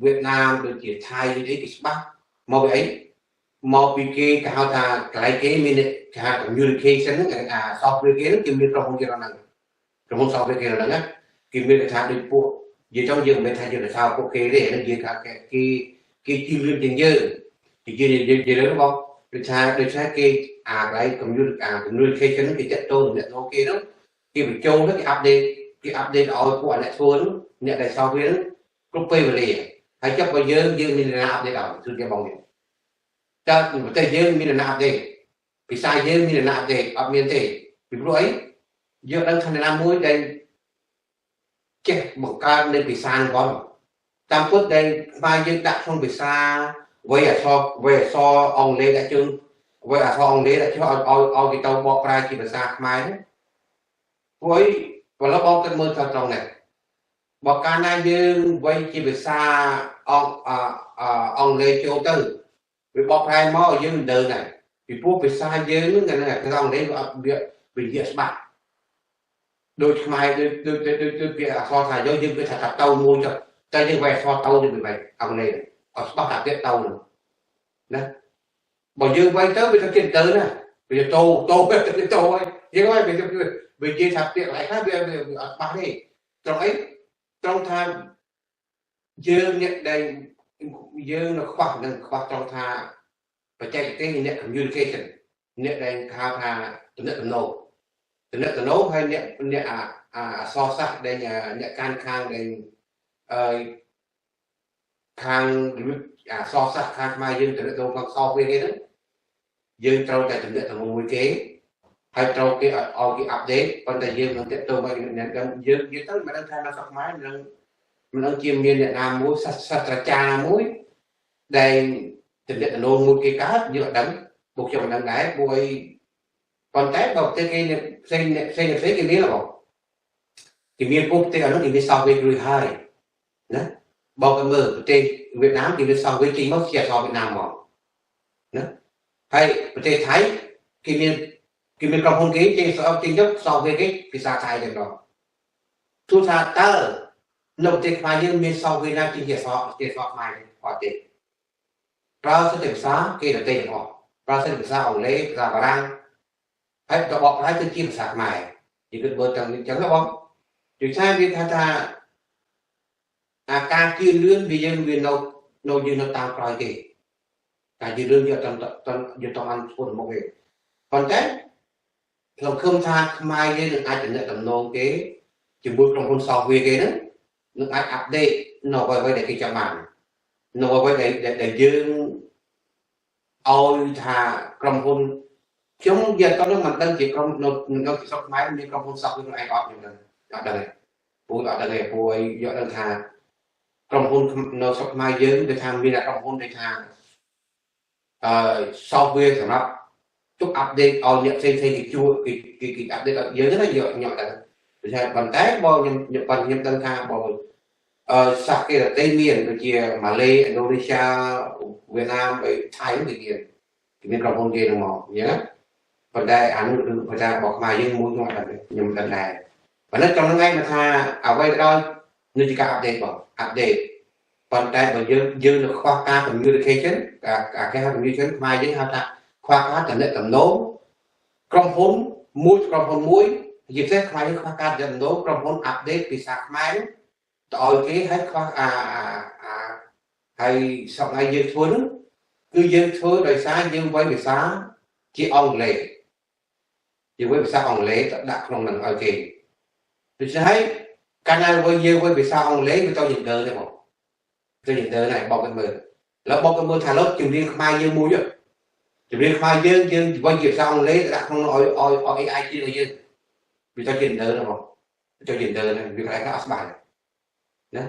វៀតណាមដូចជាថៃដូចអីគេច្បាស់មកពីអីមកពីគេគេហៅថាកន្លែងគេមានគេហៅ communication ហ្នឹងអា software គេហ្នឹងគេមានក្រុមហ៊ុនគេហ្នឹងក្រុមហ៊ុន software គេហ្នឹងណាគេមានថាដូចពួកនិយាយចង់យើងមិនមែនថាយើងទៅសើពួកគេទេហ្នឹងយើងថាគេគេគេជឿលឿនជាងយើងនិយាយនិយាយនិយាយរឿងបងដូចថាដូចថាគេអាកន្លែង អា communication ហ្នឹងគេតាក់ទងនឹងអ្នកនោះគេហ្នឹងគេបញ្ចូលទៅគេ update គេ update ឲ្យពួកអ្នកធ្វើហ្នឹងអ្នកដែល software ហ្នឹងគ្រប់ពេលវេលាហើយចុះបើយើងយើងមានអ្នក update ឲ្យគឺគេបងនេះតើប្រទេសយើងមានអ្នក update ភាសាយើងមានអ្នក update អត់មានទេពីព្រោះអីយើងដឹងថាអ្នកណាមួយដែលចេះបង្កើតនៅភាសាហ្នឹងតាមពុតដែលខ្មែរយើងដាក់ក្នុងភាសាវ័យអក្សរវ័យអក្សរអង់គ្លេសដាក់ជើងវ័យអក្សរអង់គ្លេសដាក់ជើងឲ្យឲ្យឲ្យគេទៅបកប្រែជាភាសាខ្មែរហ្នឹងព្រោះអីបើឡបងគិតមើលថាត្រង់នេះបើកាលណាយើងវ័យជាភាសាអង់អង់គ្លេសចូលទៅវាបកប្រែមកយើងមិនដឹងដែរពីព្រោះភាសាយើងហ្នឹងភាសាអង់គ្លេសវាអត់វាវានិយាយច្បាស់ដូចខ្មែរដូចដូចដូចដូចពាក្យអក្សរថាយើងយើងគេថាថាទៅមួយចុះតែយើងវាយអក្សរទៅទៅមិនអង់គ្លេសអត់ច្បាស់ថាពាក្យទៅហ្នឹងណាបើយើងវាយទៅវាទៅទៀតទៅណាវាតោតោទៅតោហើយយើងវាយវាវានិយាយថាពាក្យកន្លែងខ្លះវាអត់ច្បាស់ទេត្រង់អីត្រង់ថាយើងអ្នកដែលយើងនៅខ្វះនឹងខ្វះត្រង់ថាបច្ចេកទេសអ្នក communication អ្នកដែលហៅថាទំនាក់ទំនងទំនាក់ទំនងហើយអ្នកអ្នកអាអក្សរសាស្ត្រដែលអ្នកកាន់ខាងដែលអឺខាងអក្សរសាស្ត្រខាងខ្មែរយើងទំនាក់ទំនងខាង software គេហ្នឹងយើងត្រូវតែទំនាក់ទំនងមួយគេហើយត្រូវគេឲ្យគេ update ប៉ុន្តែយើងនឹងតាក់ទងឲ្យអ្នកដឹងយើងយើងទៅមិនដឹងថានៅស្រុកខ្មែរនឹងមិនដឹងជាមានអ្នកណាមួយសាស្ត្រាចារ្យណាមួយ ដែលទំនាក់ទំនងមួយគេកើតយើងអត់ដឹងពួកខ្ញុំមិនដឹងដែរពួកអីប៉ុន្តែបើប្រទេសគេផ្សេងផ្សេងផ្សេងគេមានបងគេមានពួកប្រទេសអនុគេមាន software រួចហើយណាបងក៏មើលប្រទេសវៀតណាមគេមាន software ចេញមកជាអក្សរវៀតណាមមកណាហើយប្រទេសថៃគេមានក្រុមហ៊ុនគេចេញចេញទៅ software គេភាសាថៃតែម្ដងទោះថាតើនៅប្រទេសខ្មែរយើងមាន software ណាចេញជាអក្សរខ្មែរទេអត់ទេប្រើសិទ្ធិភាសាគេដទៃទាំងអស់ប្រើសិទ្ធិភាសាអង់គ្លេសភាសាបារាំងហើយទៅបកប្រែទៅជាភាសាខ្មែរនិយាយមើលទាំងអញ្ចឹងបងដូចថាវាថាអាការជឿនលឿនវាយើងវានៅនៅយើងនៅតាមក្រោយគេការជឿនលឿនយកតាមយកតាមអានធ្វើទៅមុខគេប៉ុន្តែខ្ញុំឃើញថាខ្មែរយើងនឹងអាចតំណតំណងគេជាមួយក្រុមហ៊ុន software គេហ្នឹងនឹងអាច update នៅអ្វីៗដែលគេចាំបាននៅអ្វីដែលដែលយើងឲ្យថាក្រុមហ៊ុនខ្ញុំយកទៅនឹងមិនដឹងជាក្រុមនៅនៅស្រុកខ្មែរមានក្រុមហ៊ុន software ខ្លួនឯងអត់ខ្ញុំដឹងអត់ដឹងទេពូអត់ដឹងទេពូឲ្យយកដឹងថាក្រុមហ៊ុននៅស្រុកខ្មែរយើងគេថាមានក្រុមហ៊ុនដែលថាអឺ software សម្រាប់ទុក update ឲ្យអ្នកផ្សេងផ្សេងគេជួគេគេគេ update ឲ្យយើងណាយកខ្ញុំដឹងដូច្នេះប៉ុន្តែបើខ្ញុំខ្ញុំខ្ញុំដឹងថាបើអឺសាសគេដទៃមានដូចជាម៉ាឡេឥណ្ឌូនេស្យ៉ាវៀតណាមអីថៃគេមានគេមានក្រុមហ៊ុនគេនឹងមកអញ្ចឹងណាប៉ុន្តែអានោះគឺភាសារបស់ខ្មែរយើងមួយខ្ញុំអត់ដឹងខ្ញុំមិនដឹងដែរប៉ុន្តែចំហ្នឹងឯងមកថាអ្វីក៏ដោយនេះជាការ update បង update ប៉ុន្តែបើយើងយើងនៅខ្វះការ communication អាគេហៅ communication ខ្មែរយើងហៅថាខ្វះការតំណតំណងក្រុមហ៊ុនមួយក្រុមហ៊ុនមួយជាពិសេសខ្មែរយើងខ្វះការតំណងក្រុមហ៊ុន update ភាសាខ្មែរទៅឲ្យគេឲ្យខ្វះអាអាហើយសប្តាហ៍យើងធ្វើនោះគឺយើងធ្វើដោយសារយើងវាយភាសាជាអង់គ្លេសយើងវាយភាសាអង់គ្លេសទៅដាក់ក្នុងនឹងឲ្យគេដូច្នេះហើយកាលណាវាយយើងវាយភាសាអង់គ្លេសវាទៅយើងដើទេបងទៅយើងដើហើយបកទៅមើលឥឡូវបកទៅមើលថាលោកជំនាញខ្មែរយើងមួយជំនាញខ្មែរយើងយើងវាយជាភាសាអង់គ្លេសដាក់ក្នុងឲ្យឲ្យឲ្យ AI ជាឲ្យយើងវាទៅជាដើទេបងទៅជាដើហ្នឹងវាកន្លែងខ្លះអត់ស្បានណា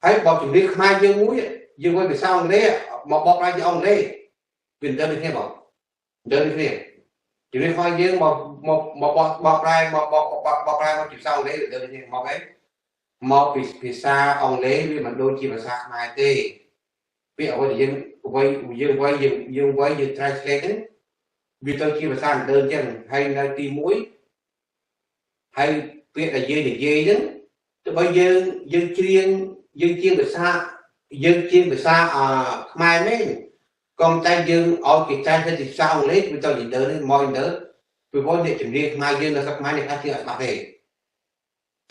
ហើយបកជំនាញខ្មែរយើងមួយយើងវាយភាសាអង់គ្លេសមកបកប្រែជាអង់គ្លេសវាដើដូចគ្នាបងដើដូចគ្នាជំនាញខ្មែរយើងមកមកមកបកបកប្រែមកបកបកបកប្រែមកជាភាសាអង់គ្លេសដើដូចគ្នាមកអីមកពីភាសាអង់គ្លេសវាមិនដូចជាភាសាខ្មែរទេពាក្យអ្វីដែលយើងអ្វីយើងវាយយើងយើងវាយយើង translate ហ្នឹងវាទៅជាភាសាដើមចឹងហើយនៅទី1ហើយពាក្យដែលយើងនិយាយហ្នឹងទោះបីយើងយើងច្រៀងយើងជាភាសាយើងជាភាសាអខ្មែរមែនក៏តែយើងឲ្យគេតែទៅភាសាអង់គ្លេសវាទៅជាដើនេះមកដើពីព្រោះអ្នកជំនាញខ្មែរយើងនៅស្រុកខ្មែរនេះខ្លះជាអត់ច្បាស់ទេ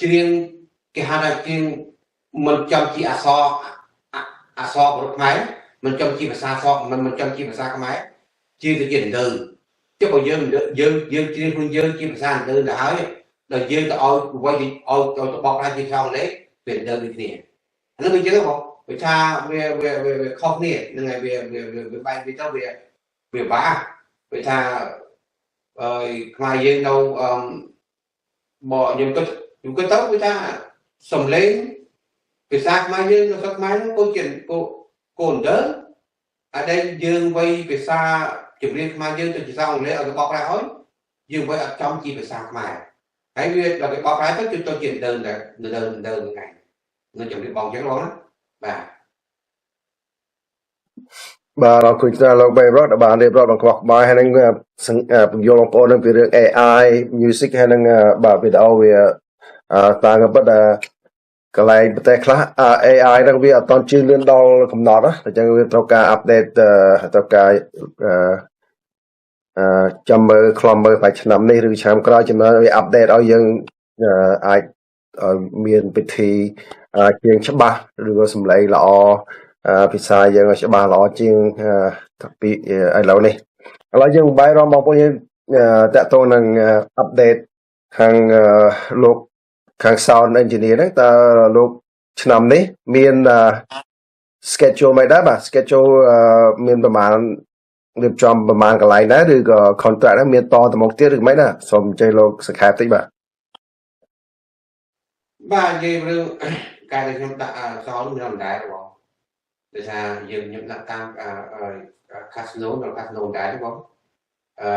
ច្រៀងគេហៅថាច្រៀងមិនចំជាអក្សរអក្សររបស់ខ្មែរមិនចំជាភាសាសមិនមិនចំជាភាសាខ្មែរជាទៅជាដើចុះបើយើងយើងយើងច្រៀងខ្លួនយើងជាភាសាដើទៅហើយដល់យើងទៅឲ្យវាយឲ្យទៅបកប្រែជាភាសាអង់គ្លេសវាដើដូចគ្នាអានោះវាចឹងបងវាថាវាវាវាខុសគ្នាហ្នឹងហើយវាវាវាបែកវាទៅវាវាបាក់វាថាអឺខ្មែរយើងនៅអឺបើខ្ញុំគិតខ្ញុំគិតទៅវាថាសំឡេងភាសាខ្មែរយើងនៅស្រុកខ្មែរហ្នឹងកូនជាកូកូនដើអដែលយើងវាយភាសាជំរាបខ្មែរយើងទៅភាសាអង់គ្លេសឲ្យគេបកប្រែហើយយើងវាយអត់ចំជាភាសាខ្មែរហើយវាដល់គេបកប្រែទៅគឺទៅជាដើមតែដើមដើមហ្នឹងឯងនៅជំរាបបងចឹងបងណាបាទ បាទអរគុណច្រើនលោកបេរ៉តដែលបានរៀបរាប់ដល់ខ្វះក្បាយហើយនឹងពន្យល់បងប្អូននឹងពីរឿង AI music ហើយនឹងបាទវីដេអូវាតាមក៏ពិតកន្លែងប្រទេសខ្លះ AI ហ្នឹងវាអត់តន់ជឿនលឿនដល់កំណត់ណាអញ្ចឹងវាត្រូវការ update ត្រូវការអឺចាំមើលខ្លំមើលប្រហែលឆ្នាំនេះឬឆ្នាំក្រោយចាំមើលវា update ឲ្យយើងអាចឲ្យមានពិធីជាងច្បាស់ឬក៏សម្លេងល្អភាសាយើងឲ្យច្បាស់ល្អជាងពីឥឡូវនេះឥឡូវយើងបែររំបងប្អូនយើងតាក់ទងនឹង update ខាងលោកខាង sound engineer ហ្នឹងតើលោកឆ្នាំនេះមាន schedule មិនដែរបាទ schedule មានប្រហែលរៀបចំប្រហែលកន្លែងដែរឬក៏ contract ហ្នឹងមានតទៅមុខទៀតឬមិនណាសូមអញ្ជើញលោកសង្ខេបតិចបាទ បាទនិយាយរឿងការដែលខ្ញុំដាក់សោមានដែរបង ដោយសារយើងខ្ញុំដាក់តាម casino ដល់ casino ដែរបងអឺ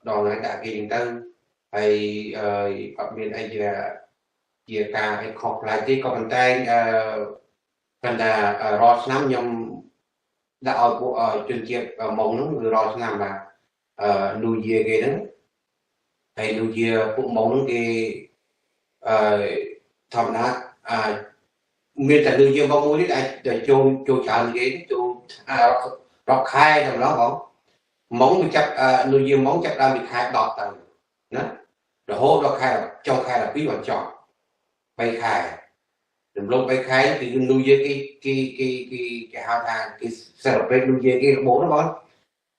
ដល់ថ្ងៃដាក់គេអញ្ចឹងទៅហើយអត់មានអីជាការអីខុសប្លែកទេក៏ប៉ុន្តែប៉ុន្តែរាល់ឆ្នាំខ្ញុំដាក់ឲ្យពួកជនជាតិម៉ុងហ្នឹងគឺរាល់ឆ្នាំបាទអឺ New Year គេហ្នឹងហើយ New Year ពួកម៉ុងហ្នឹងគេអឺធម្មតាមានតែ New Year ម៉ុងមួយនេះអាចចូលចូលច្រើនគេចូលរាប់ខែតែម្ដងបងម៉ុងវាចាប់ New Year ម៉ុងចាប់ដើមពីខែ10ទៅណារហូតដល់ខែចុងខែ12បានចប់3ខែរំលង3ខែគឺ New Year គេគេគេគេគេហៅថាគេ celebrate New Year គេរបូតណាបង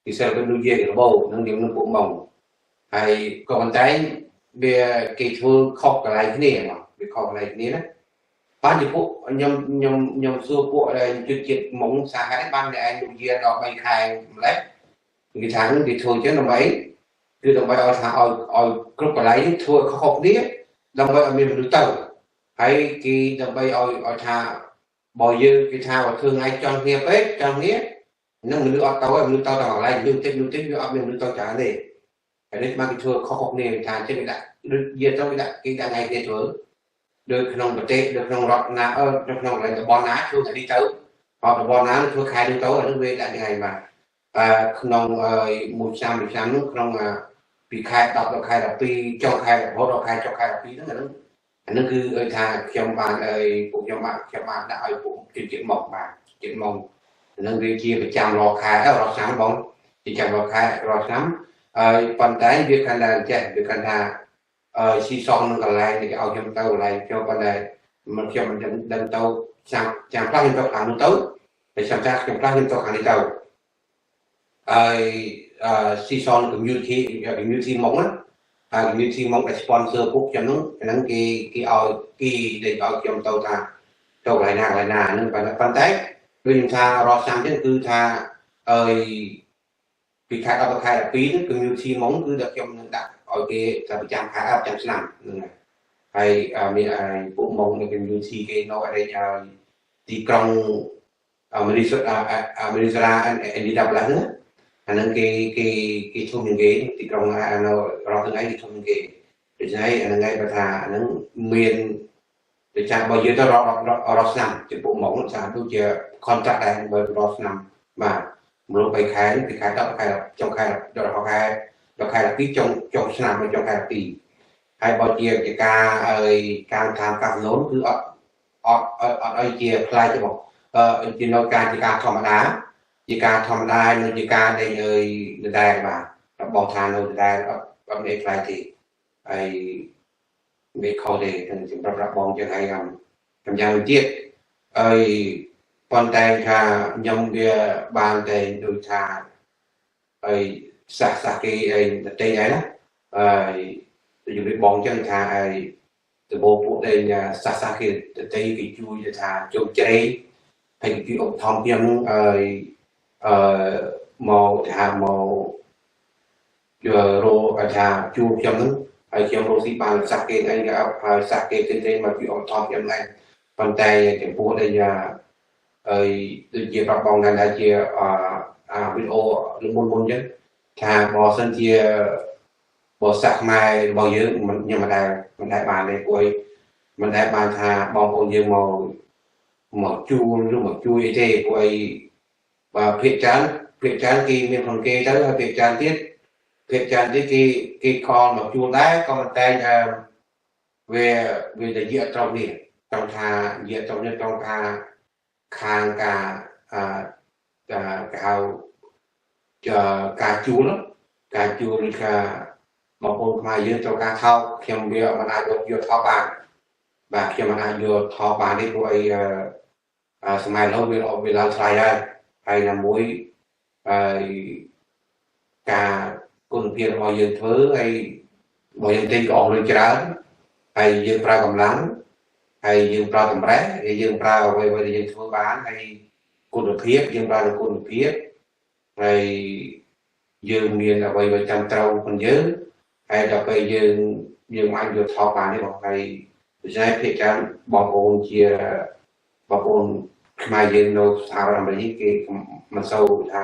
គេ celebrate New Year គេរបូតនឹងនឹងពួកម៉ុងហើយក៏ប៉ុន្តែវាគេធ្វើខុសកន្លែងគ្នាបងវាខុសកន្លែងគ្នាណាបានជាពួកខ្ញុំខ្ញុំខ្ញុំសួរពួកដែលជនជាតិម៉ុងសាហេតុបានតែឯង New Year ដល់3ខែម្ល៉េះគេថាគេធ្វើចឹងដើម្បីគឺដើម្បីឲ្យថាឲ្យឲ្យគ្រប់កន្លែងធ្វើខុសៗគ្នាដើម្បីឲ្យមានមនុស្សទៅហើយគេដើម្បីឲ្យឲ្យថាបើយើងគេថាបើធ្វើថ្ងៃចង់គ្នាពេកចង់គ្នានឹងមនុស្សអត់ទៅមនុស្សទៅតែកន្លែងមនុស្សតិចមនុស្សតិចវាអត់មានមនុស្សទៅច្រើនទេហើយនេះបានគេធ្វើខុសៗគ្នាថាចេះគេដាក់ដូចយាទៅគេដាក់គេដាក់ថ្ងៃគេធ្វើដូចក្នុងប្រទេសដូចក្នុងរដ្ឋណានៅក្នុងកន្លែងតំបន់ណាធ្វើថ្ងៃនេះទៅអត់តំបន់ណាធ្វើខែនេះទៅអានឹងវាដាក់ថ្ងៃបាទក្នុងមួយឆ្នាំមួយឆ្នាំនោះក្នុងពីខែ10ដល់ខែ12ចុងខែរហូតដល់ខែចុងខែ12ហ្នឹងអាហ្នឹងគឺឲ្យថាខ្ញុំបានឲ្យពួកខ្ញុំបានខ្ញុំបានដាក់ឲ្យពួកជនជាតិមកបាទជាតិមកអាហ្នឹងវាជាប្រចាំរាល់ខែរាល់ឆ្នាំបងជាចាំរាល់ខែរាល់ឆ្នាំហើយប៉ុន្តែវាកាន់តែចេះវាកាន់ថាស៊ីសងនឹងកន្លែងគេឲ្យខ្ញុំទៅកន្លែងខ្ញុំប៉ុន្តែមិនខ្ញុំមិនដឹងទៅចាំចាំខ្លះខ្ញុំទៅខាងនោះទៅតែចាំចាស់ខ្ញុំខ្លះខ្ញុំទៅខាងនេះទៅហើយស៊ីសង community community មកណាហើយ community មកដែល sponsor ពួកខ្ញុំហ្នឹងអាហ្នឹងគេគេឲ្យគេដែលឲ្យខ្ញុំទៅថាទៅកន្លែងណាកន្លែងណាហ្នឹងប៉ុន្តែដូចខ្ញុំថារាល់ឆ្នាំចឹងគឺថាអើយពីខែ10ដល់ខែ12ហ្នឹង community មកគឺដល់ខ្ញុំនឹងដាក់ឲ្យគេថាប្រចាំខែប្រចាំឆ្នាំហ្នឹងហើយមានហើយពួកមកនៅ community គេនៅអីទីក្រុងអាមេរិកអាមេរិកអេនឌីដាប្លាស់ហ្នឹងអាហ្នឹងគេគេគេធំជាងគេទីក្រុងនៅរដ្ឋហ្នឹងឯងគេធំជាងគេដូច្នេះអាហ្នឹងឯងបើថាអាហ្នឹងមានដូចចាបើយើងទៅរកឆ្នាំចំពោះមកថាដូចជា contract ដែរបើរកឆ្នាំបាទមល3ខែពីខែ10ខែចុងខែដល់ខែដល់ខែ12ចុងចុងឆ្នាំដល់ចុងខែ12ហើយបើជាការឲ្យការតាមកាសឡូនគឺអត់អត់អត់អីជាផ្លែទេបងជានៅការជាការធម្មតាជាការធម្មតានៅជាការដែលអើយដដែលបាទរបស់ថានៅដដែលអត់អត់មានផ្លែទេហើយមិនខុសទេសម្រាប់បងចឹងហើយខ្ញុំយ៉ាងទៀតហើយប៉ុន្តែថាខ្ញុំវាបានតែដូចថាហើយសាសសាសគេអីដតីហើយណាហើយដូចជំរាបបងចឹងថាហើយដំបូងពួកដែលសាសសាសគេដតីគេជួយថាចូលជ្រែងហើយគេជួយឧបត្ថម្ភខ្ញុំហើយអឺមកថាមករកថាជួបខ្ញុំហ្នឹងហើយខ្ញុំរកស៊ីបានសាសគេអីហើយសាសគេផ្សេងៗមកជួយឧបត្ថម្ភខ្ញុំដែរប៉ុន្តែចំពោះដែលហើយដូចជាប្រាប់បងដែរជាអាវីដេអូមុនមុនចឹងថាបើសិនជាបើសាក់ខ្មែររបស់យើងខ្ញុំមិនដែលមិនដែលបានទេព្រោះមិនដែលបានថាបងប្អូនយើងមកមកជួលឬមកជួយអីទេព្រោះអីបើភាគច្រើនភាគច្រើនគេមានក្នុងគេទៅហើយភាគច្រើនទៀតភាគច្រើនទៀតគេគេខលមកជួលដែរក៏ប៉ុន្តែវាវាតែយៈត្រង់នេះត្រង់ថាយៈត្រង់នេះត្រង់ថាខាងការគេហៅការជួលការជួលឬការបងប្អូនខ្មែរយើងត្រូវការថោកខ្ញុំវាមិនអាចយកថោកបានបាទខ្ញុំមិនអាចយកថោកបានទេព្រោះអីសម័យនោះវាវាឡើងថ្លៃហើយហើយណាមួយហើយការគុណភាពរបស់យើងធ្វើហើយរបស់យើងទិញក៏អស់លុយច្រើនហើយយើងប្រើកម្លាំងហើយយើងប្រើតម្រេះហើយយើងប្រើអ្វីៗដែលយើងធ្វើបានហើយគុណភាពយើងប្រើគុណភាពហើយយើងមានអ្វីៗចាំត្រូវផងយើងហើយដល់ពេលយើងយើងអាចយកថោកបានទេបងហើយដូច្នេះភាគច្រើនបងប្អូនជាបងប្អូន ខ្មែរយើងនៅសហរដ្ឋអាមេរិកគេមិនសូវថា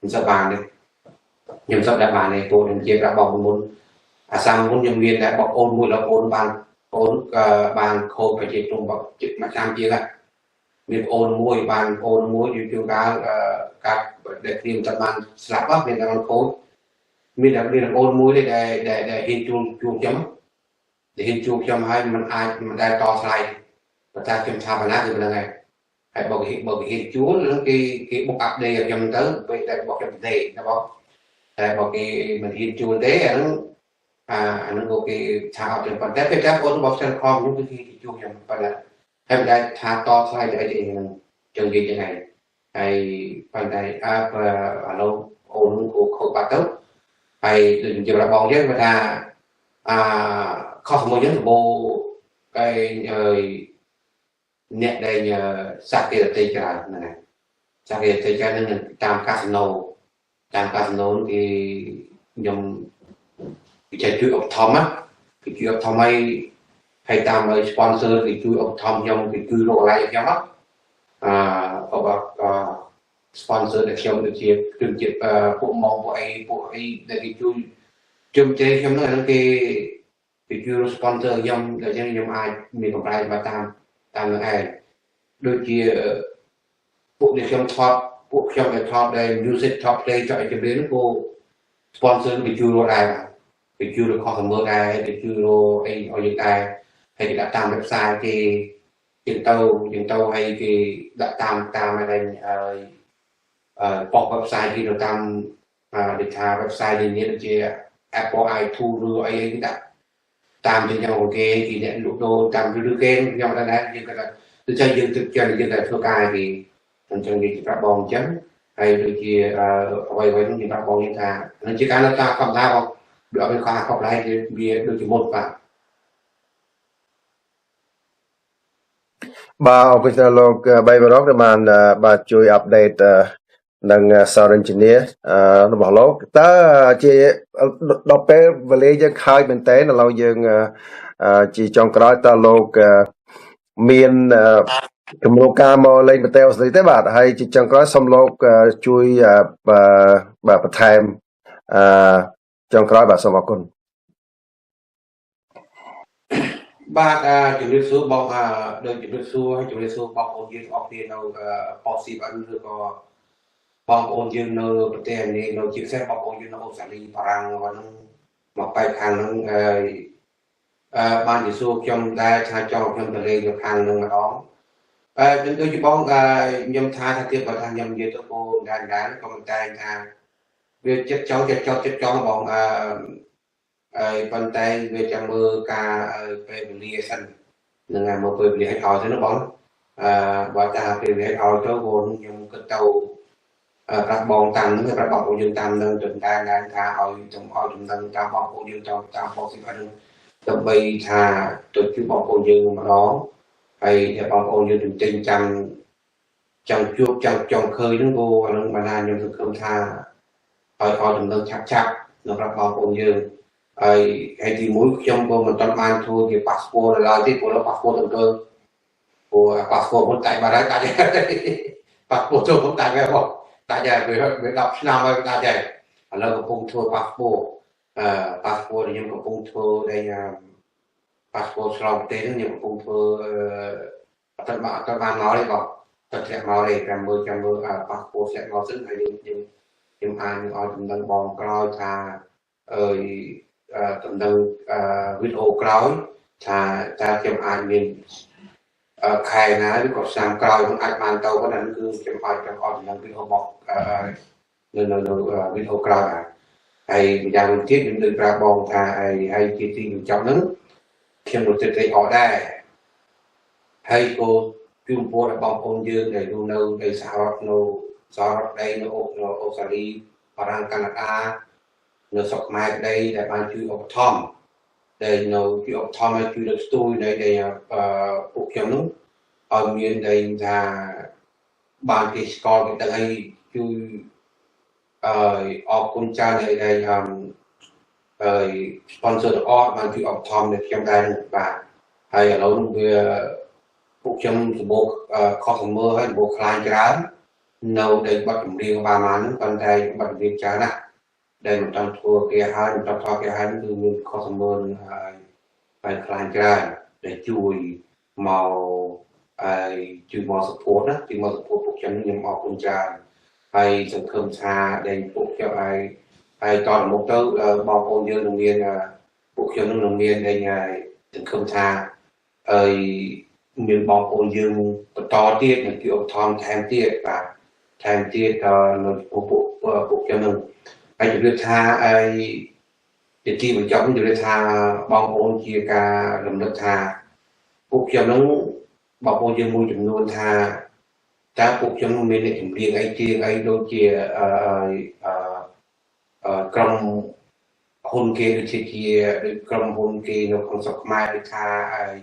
មិនសូវបានទេខ្ញុំសូវតែបានទេពួកខ្ញុំជាប្រាប់បងមុនអាសាមមុនខ្ញុំមានតែបងអូនមួយដល់អូនបានអូនបានខូចប្រជាជនបជិតមួយឆ្នាំជាងហ្នឹងមានអូនមួយបានអូនមួយយូរជួនកាលកាត់ដែលគ្នាមិនបានស្លាប់មានតែបានខូចមានតែមានអូនមួយទេដែលដែលហ៊ានជួលជួលខ្ញុំដែលហ៊ានជួលខ្ញុំហើយมันអាចមិនដែលតស្លាយប៉ុន្តែខ្ញុំថាបណ្ណាគឺមិនហ្នឹងហើយហើយបើគេហ៊ានជួលនឹងគេគេបុកអាប់ដេតឲ្យខ្ញុំទៅពេលដែលបុកខ្ញុំទេណាបងតែបើគេមិនហ៊ានជួលទេអាហ្នឹងអាហ្នឹងក៏គេថាអត់ទេប៉ុន្តែពេលតែអូនរបស់សិនខំនោះគឺគេជួលខ្ញុំប៉ុន្តែហើយមិនដែលថាតស្លាយទៅអីទេហ្នឹងចឹងនិយាយចឹងហើយហើយប៉ុន្តែអើឥឡូវអូនក៏ខូចបាត់ទៅហើយដូចនិយាយរបស់បងចឹងគាត់ថាអាខុសមួយចឹងសម្បូរគេអ្នកដែលសាក់គេដទៃច្រើនហ្នឹងហើយសាក់គេដទៃច្រើនហ្នឹងតាមកាស៊ីណូតាមកាស៊ីណូគេខ្ញុំគេចេះជួយឧបត្ថម្ភណាគេជួយឧបត្ថម្ភឲ្យហើយតាមឲ្យ sponsor គេជួយឧបត្ថម្ភខ្ញុំគេជួយរកកន្លែងខ្ញុំណាអប sponsor ដែលខ្ញុំដូចជាគឺជាពួកម៉ងពួកអីដែលគេជួយជុំជ័យខ្ញុំហ្នឹងអាហ្នឹងគេជួយ sponsor ខ្ញុំដែលចឹងខ្ញុំអាចមានកម្រៃមកតាមនឹងឯងដូចជាពួកដែលខ្ញុំថតពួកខ្ញុំដែលថតដែល music ថត play ចុចឲ្យជំនាញហ្នឹងក៏ sponsor គេជួយរកដែរបាទគេជួយរក customer ដែរគេជួយរកអីឲ្យយើងដែរហើយគេដាក់តាម website គេយើងទៅហើយគេដាក់តាមอะไรហើយប៉ុក website គេទៅតាមដូចថា website នេះដូចជា Apple iTunes ឬអីគេដាក់តាមជាយ៉ាងគេគេអ្នកលក់ដូរតាមឬគេខ្ញុំអត់ដែរយើងគាត់ថាដូចជាយើងទឹកចិត្តយើងតែធ្វើការគេអញ្ចឹងគេប្រាប់បងអញ្ចឹងហើយដូចជាអ្វីៗហ្នឹងគេប្រាប់បងយើងថានឹងជាការលើកការកំថាបងដូចអត់មានការខុសប្លែកវាដូចជាមុនបាទបាទអរគុណច្រើនលោកបៃបរកដែលបានបាទជួយអាប់ដេតនិង sound engineer របស់លោកតើជាដល់ពេលវេលាយើងខើចមែនតើឥឡូវយើងជាចុងក្រោយតើលោកមានគម្រោងការមកលេងប្រទេសអូស្ត្រាលីទេបាទហើយជាចុងក្រោយសូមលោកជួយបាទបន្ថែមចុងក្រោយបាទសូមអរគុណបាទជំរាបសួរបងដូចជំរាបសួរហើយជំរាបសួរបងប្អូនយើងអស់គ្នានៅប៉ុស្តិ៍ CBN ឬក៏បងប្អូនយើងនៅប្រទេសនេះនៅជាពិសេសបងប្អូនយើងនៅអូស្ត្រាលីបារាំងហ្នឹងមកបែកខាងហ្នឹងហើយបានជាសួរខ្ញុំដែរថាចង់ខ្ញុំទៅលេងនៅខាងហ្នឹងម្ដងដូចជាបងខ្ញុំថាទៀតបើថាខ្ញុំនិយាយទៅគោដែរដែរក៏មិនតែថាវាចិត្តចង់ចិត្តចង់ចិត្តចង់បងហើយប៉ុន្តែវាចាំមើលការពេលវេលាសិននឹងឲ្យមកពេលវេលាឲ្យឲ្យទៅណាបងបើថាពេលវេលាឲ្យទៅព្រោះខ្ញុំគិតទៅប្រាប់បងតាមហ្នឹងប្រាប់បងប្អូនយើងតាមហ្នឹងទៅតែឡើងថាឲ្យចំឲ្យចំណឹងតាមបងប្អូនយើងតាមតាមបងសិហ្នឹងដើម្បីថាទៅជួយបងប្អូនយើងម្ដងហើយបងប្អូនយើងទន្ទិញចាំចង់ជួបចង់ចង់ឃើញហ្នឹងក៏អាហ្នឹងបានថាខ្ញុំសង្ឃឹមថាឲ្យចំណឹងឆាប់ឆាប់សម្រាប់បងប្អូនយើងហើយហើយទីមួយខ្ញុំក៏មិនទាន់បានធ្វើជាប៉ាសពតនៅឡើយទេព្រោះប៉ាសពតទៅព្រោះប៉ាសពតមុនតែបាត់ហើយដាច់ប៉ាសពតចូលមុនដាច់ហើយបងដាច់ហើយវា10ឆ្នាំហើយដាច់ហើយឥឡូវកំពុងធ្វើប៉ាសពតប៉ាសពតខ្ញុំកំពុងធ្វើដែលប៉ាសពតឆ្លងប្រទេសហ្នឹងខ្ញុំកំពុងធ្វើអត់បានមកទេបងតែធ្លាក់មកទេចាំមើលប៉ាសពតធ្លាក់មកសិនហើយខ្ញុំអានឲ្យចំណឹងបងក្រោយថាអើយចំណឹងវីដេអូក្រោយថាតើខ្ញុំអាចមានខែណាឬក៏ឆ្នាំក្រោយខ្ញុំអាចបានទៅប៉ុន្តែគឺខ្ញុំអាចចង់ឲ្យចំណឹងវីដេអូមកនៅវីដេអូក្រោយហើយម្យ៉ាងវិញទៀតខ្ញុំដូចប្រាប់បងថាហើយជាទីបញ្ចប់ហ្នឹងខ្ញុំក៏ចិត្តត្រេកអរដែរហើយក៏ជូនពរដល់បងប្អូនយើងដែលរស់នៅនៅសហរដ្ឋនៅសហរដ្ឋដីនៅអូស្ត្រាលីបារាំងកាណាដានៅស្រុកខ្មែរក្តីដែលបានជួយឧបត្ថម្ភដែលនៅជួយឧបត្ថម្ភឲ្យជួយលើកស្ទួយនៅដែលពួកខ្ញុំនោះឲ្យមានដែលថាបានគេស្គាល់គេដឹងឲ្យជួយអរគុណច្រើនដែលហើយ sponsor ទាំងអស់បានជួយឧបត្ថម្ភនៅខ្ញុំដែរបាទហើយឥឡូវនោះវា ពួកខ្ញុំសម្បូរ customer ហើយសម្បូរខ្លាញ់ច្រើននៅដែលបទចម្រៀងបានមកហ្នឹងប៉ុន្តែបទចម្រៀងច្រើនណាស់ដែលមិនតាន់ធ្វើគេហើយមិនតាន់ថតគេហើយគឺមាន customer ហើយហើយខ្លាញ់ច្រើនដែលជួយមកហើយជួយមក support ណាជួយមក support ពួកខ្ញុំខ្ញុំអរគុណច្រើនហើយសង្ឃឹមថាដែលពួកខ្ញុំហើយហើយតទៅមុខទៅបងប្អូនយើងនឹងមានពួកខ្ញុំនឹងមានដែលសង្ឃឹមថាហើយមានបងប្អូនយើងបន្តទៀតនឹងជួយឧបត្ថម្ភថែមទៀតបាទថែមទៀតដល់នៅពួកពួកខ្ញុំនឹងហើយជម្រាបថាហើយជាទីបញ្ចប់ជម្រាបថាបងប្អូនជាការរំលឹកថាពួកខ្ញុំនឹងបងប្អូនយើងមួយចំនួនថាតើពួកខ្ញុំនឹងមានអ្នកចម្រៀងអីជាងអីដូចជាអឺក្រុមហ៊ុនគេដូចជាដូចក្រុមហ៊ុនគេនៅក្នុងស្រុកខ្មែរដូចថាហើយ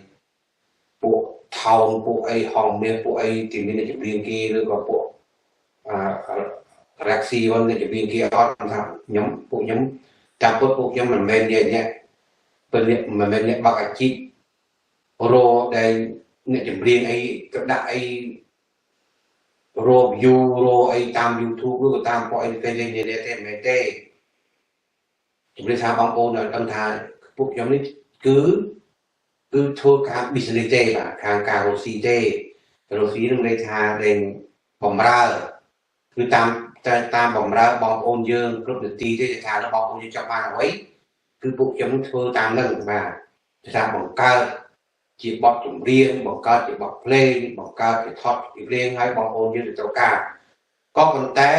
ពួកថោនពួកអីហងមាសពួកអីទីមានអ្នកចម្រៀងគេឬក៏ពួកអឺរ៉ាក់ស៊ីវអ្នកចម្រៀងគេអត់ថាខ្ញុំពួកខ្ញុំតាមពិតពួកខ្ញុំមិនមែនជាអ្នកពេលមិនមែនអ្នកបើកអាជីពរដែលអ្នកចម្រៀងអីក៏ដាក់អីរ view រអីតាម YouTube ឬក៏តាមពួកអីផ្សេងៗនេះទេមិនមែនទេជំរាបថាបងប្អូនដឹងថាពួកខ្ញុំនេះគឺគឺធ្វើការ business ទេបាទខាងការរកស៊ីទេរកស៊ីនឹងន័យថាដែលបំរើគឺតាមតាមបំរើបងប្អូនយើងគ្រប់នាទីទេថាបងប្អូនយើងចង់បានអ្វីគឺពួកខ្ញុំធ្វើតាមនឹងបាទថាបង្កើតជាបទចម្រៀងបង្កើតជាបទភ្លេងបង្កើតជាថតជាភ្លេងឲ្យបងប្អូនយើងទៅត្រូវការក៏ប៉ុន្តែ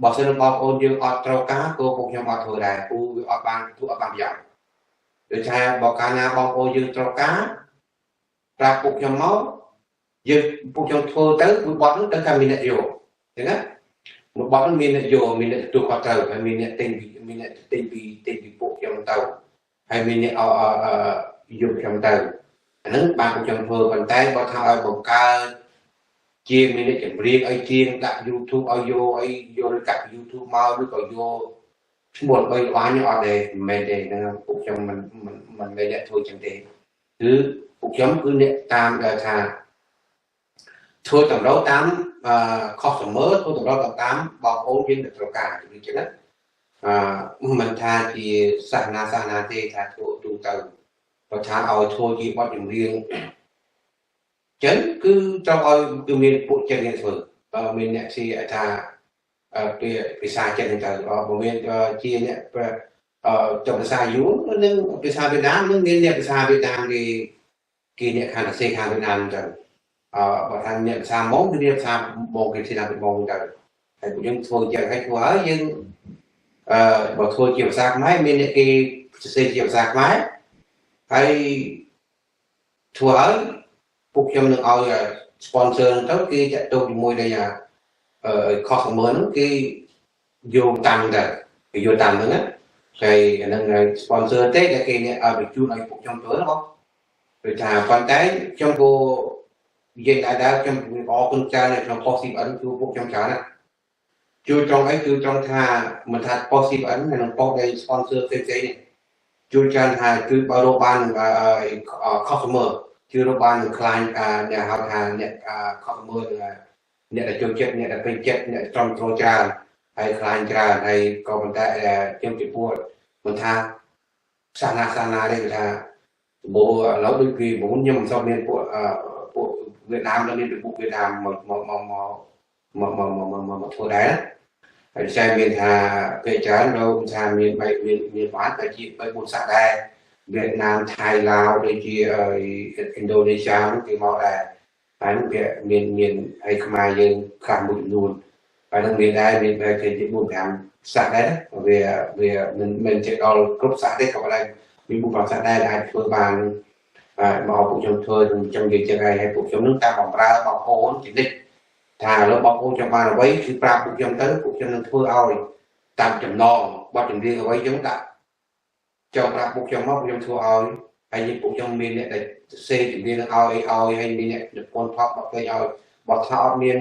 បើសិនបងប្អូនយើងអត់ត្រូវការក៏ពួកខ្ញុំអត់ធ្វើដែរពូវាអត់បានធ្វើអត់បានប្រយោជន៍ដូចថាបើកាលណាបងប្អូនយើងត្រូវការប្រាប់ពួកខ្ញុំមកយើងពួកខ្ញុំធ្វើទៅមួយបទនោះដឹងថាមានអ្នកយកអញ្ចឹងណាមួយបទនោះមានអ្នកយកមានអ្នកទទួលខុសត្រូវហើយមានអ្នកទិញពីមានអ្នកទិញពីទិញពីពួកខ្ញុំទៅហើយមានអ្នកយកខ្ញុំទៅអាហ្នឹងបានពួកខ្ញុំធ្វើប៉ុន្តែបើថាឲ្យបង្កើតជាមានអ្នកចម្រៀងឲ្យជាងដាក់ YouTube ឲ្យយកអីយកឬកាត់ YouTube មកឬក៏យកឈ្មោះល្បីល្បាញអត់ទេមិនមែនទេហ្នឹងពួកខ្ញុំមិនមិនមិនមែនអ្នកធ្វើចឹងទេគឺពួកខ្ញុំគឺអ្នកតាមដែលថាធ្វើតម្រូវតាម customer ធ្វើតម្រូវតាមបងប្អូនយើងដែលត្រូវការអញ្ចឹងណាអឺមិនថាជាសាសនាសាសនាទេថាធ្វើទូទៅបើថាឲ្យធ្វើជាបទចម្រៀងចឹងគឺត្រូវឲ្យគឺមានពួកចិនអ្នកធ្វើមានអ្នកស៊ីថាពីភាសាចិនទៅបើមានជាអ្នកចុះភាសាយួននិងភាសាវៀតណាមនឹងមានអ្នកភាសាវៀតណាមគេគេអ្នកខាងសេខាងវៀតណាមទៅបើថាអ្នកភាសាម៉ុងគឺអ្នកភាសាម៉ុងគេភាសាម៉ុងទៅហើយពួកយើងធ្វើចឹងហើយធ្វើហើយយើងបើធ្វើជាភាសាខ្មែរមានអ្នកគេសរសេរជាភាសាខ្មែរហើយធ្វើហើយពួកខ្ញុំនឹងឲ្យ sponsor ទៅគេចាក់ទងជាមួយនឹង customer ហ្នឹងគេយកតាមទៅគេយកតាមហ្នឹងណាហើយអាហ្នឹង sponsor ទេដែលគេអ្នកឲ្យបញ្ជូនឲ្យពួកខ្ញុំធ្វើណាបងដូចថាប៉ុន្តែខ្ញុំក៏និយាយដែរខ្ញុំអរគុណច្រើននៅក្នុង post CBN ជួយពួកខ្ញុំច្រើនណាជួយត្រង់អីគឺត្រង់ថាមិនថា post CBN និង post ដែល sponsor ផ្សេងៗនេះជួយច្រើនថាគឺបើរកបាន customer ជួយរកបាននឹង client អ្នកហៅថាអ្នក customer អ្នកដែលចូលចិត្តអ្នកដែលពេញចិត្តអ្នកត្រង់ត្រូវច្រើនហើយ client ច្រើនហើយក៏ប៉ុន្តែខ្ញុំចំពោះមិនថាសាសនាសាសនាទេគឺថាសម្បូរឥឡូវដូចពីមុនខ្ញុំមិនសូវមានពួកពួកវៀតណាមដល់មានពួកវៀតណាមមកមកមកមកមកមកមកមកធ្វើដែរហើយតែមានថាពេលច្រើននៅថាមានបីមានមានបានតែជា3 4សាសដែរវៀតណាមថៃឡាវដូចជាឥណ្ឌូនេស៊ីគេមកដែរហើយវាមានមានហើយខ្មែរយើងខ្លះមួយចំនួនហើយនឹងមានដែរមានបែបគេជា4 5សាសដែរវាវាមិនមិនជាដល់គ្រប់សាសទេក៏ប៉ុន្តែមាន4 5សាសដែរដែលអាចធ្វើបានបាទមកពួកខ្ញុំធ្វើខ្ញុំនិយាយចឹងហើយពួកខ្ញុំនឹងតាមបំរើបងប្អូនជានិច្ចថាឥឡូវបងប្អូនចង់បានអ្វីគឺប្រាប់ពួកខ្ញុំទៅពួកខ្ញុំនឹងធ្វើឲ្យតាមចំណងបទចម្រៀងអ្វីខ្ញុំដាក់ចង់ប្រាប់ពួកខ្ញុំមកខ្ញុំធ្វើឲ្យហើយពួកខ្ញុំមានអ្នកដែលសេចម្រៀងនឹងឲ្យឲ្យហើយមានអ្នកនិពន្ធថតបទភ្លេងឲ្យបើថាអត់មាន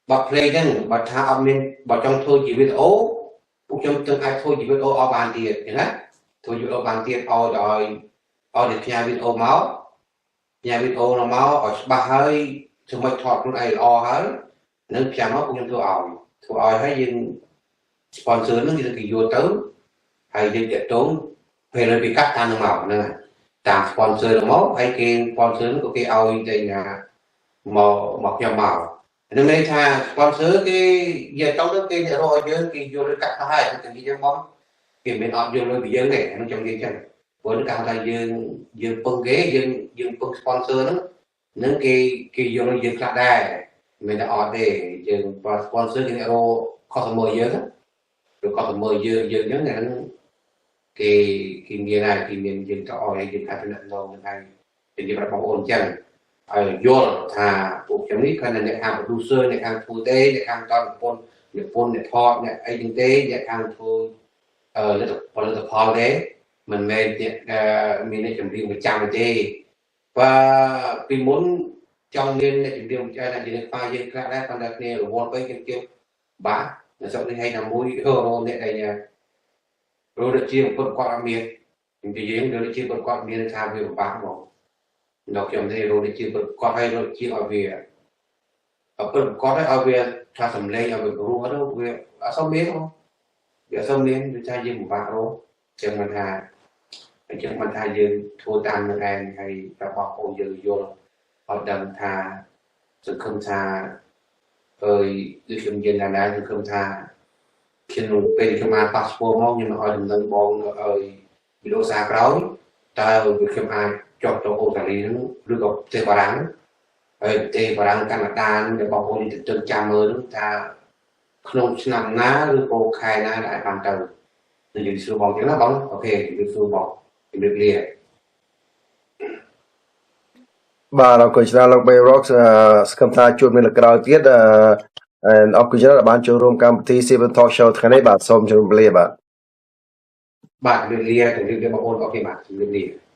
បទភ្លេងហ្នឹងបើថាអត់មានបើចង់ធ្វើជាវីដេអូពួកខ្ញុំទៅអាចធ្វើជាវីដេអូឲ្យបានទៀតឃើញណាធ្វើវីដេអូបានទៀតឲ្យដល់ឲ្យតែផ្ញើវីដេអូមក ផ្ញើវីដេអូនោះមកឲ្យច្បាស់ហើយធ្វើម៉េចថតខ្លួនឯងល្អហើយនឹងផ្ញើមកពួកខ្ញុំធ្វើឲ្យហើយយើង sponsor នឹងគេយកទៅហើយយើងតាក់ទងពេលលើពីកាត់តាមនឹងមកហ្នឹងតាម sponsor នឹងមកហើយគេ sponsor នឹងក៏គេឲ្យតែណាមកមកខ្ញុំមកនឹងន័យថា sponsor គេនិយាយទៅទៅគេអ្នករកឲ្យយើងគេយកលុយកាត់ទៅហើយទៅនិយាយចឹងបងគេមិនអត់យកលុយពីយើងទេហ្នឹងចង់និយាយចឹងព្រោះគេហៅថាយើងយើងពឹងគេយើងយើងពឹង sponsor ហ្នឹងនឹងគេគេយកលុយយើងខ្លះដែរមិនមែនតែអត់ទេយើង sponsor គេអ្នករក customer យើងឬ customer យើងយើងចឹងហ្នឹងគេគេមានហើយគេមានយើងទៅឲ្យយើងថាតំណងនឹងហើយនិយាយប្រាប់បងប្អូនចឹងឲ្យយល់ថាពួកខ្ញុំនេះគាត់អ្នកខាង producer អ្នកខាងធ្វើទេអ្នកខាងតនិពន្ធនិពន្ធអ្នកថតអ្នកអីចឹងទេអ្នកខាងធ្វើអឺលទ្ធផលិតផលទេមិនមែនអ្នកមានអ្នកចម្រៀងប្រចាំទេបើពីមុនចង់មានអ្នកចម្រៀងប្រចាំតែជាអ្នកប៉ាយើងខ្លះដែរប៉ុន្តែគ្នារវល់ពេកខ្ញុំជឿបាទនៅស្រុកនេះហើយណាមួយរកអ្នកដែលរកជាពុតគាត់អត់មាននិយាយយើងរកជាពុតគាត់មានថាវាពិបាកហ្មងដល់ខ្ញុំទេរកជាពុតគាត់ឲ្យរកជាឲ្យវាអពុតគាត់ឲ្យវាថាសំឡេងឲ្យវារស់ទៅវាអត់សូវមានវាអត់សូវមានដូចថាយើងពិបាករកចឹងមិនថាអញ្ចឹងមិនថាយើងធ្វើតាមនឹងឯងហើយរបស់បងយើងយល់ឲ្យដឹងថាសង្ឃឹមថាអើយដូចខ្ញុំនិយាយណាស់សង្ឃឹមថាខ្ញុំពេលខ្ញុំបានប៉ាសពតមកខ្ញុំនឹងឲ្យដំណឹងបងឲ្យវីដេអូសារក្រោយតើវាខ្ញុំអាចចុះទៅអូស្ត្រាលីហ្នឹងឬក៏ប្រទេសបារាំងហើយប្រទេសបារាំងកាណាដាដែលបងប្អូនទន្ទឹងចាំមើលហ្នឹងថាក្នុងឆ្នាំណាឬក៏ខែណាដែលអាចបានទៅនិយាយសួរបងចឹងណាបង OK និយាយសួរបងជំរាបលា បាទអរគុណច្រើនលោក Bay Rocks សង្ឃឹមថាជួបមានលើកក្រោយទៀតអឺ and អរគុណច្រើនដែលបានចូលរួមកម្មវិធី Seven Talk Show ថ្ងៃនេះបាទសូមជម្រាបលាបាទ បាទជំរាបលាជំរាបលាបងប្អូន OK បាទជំរាបលា។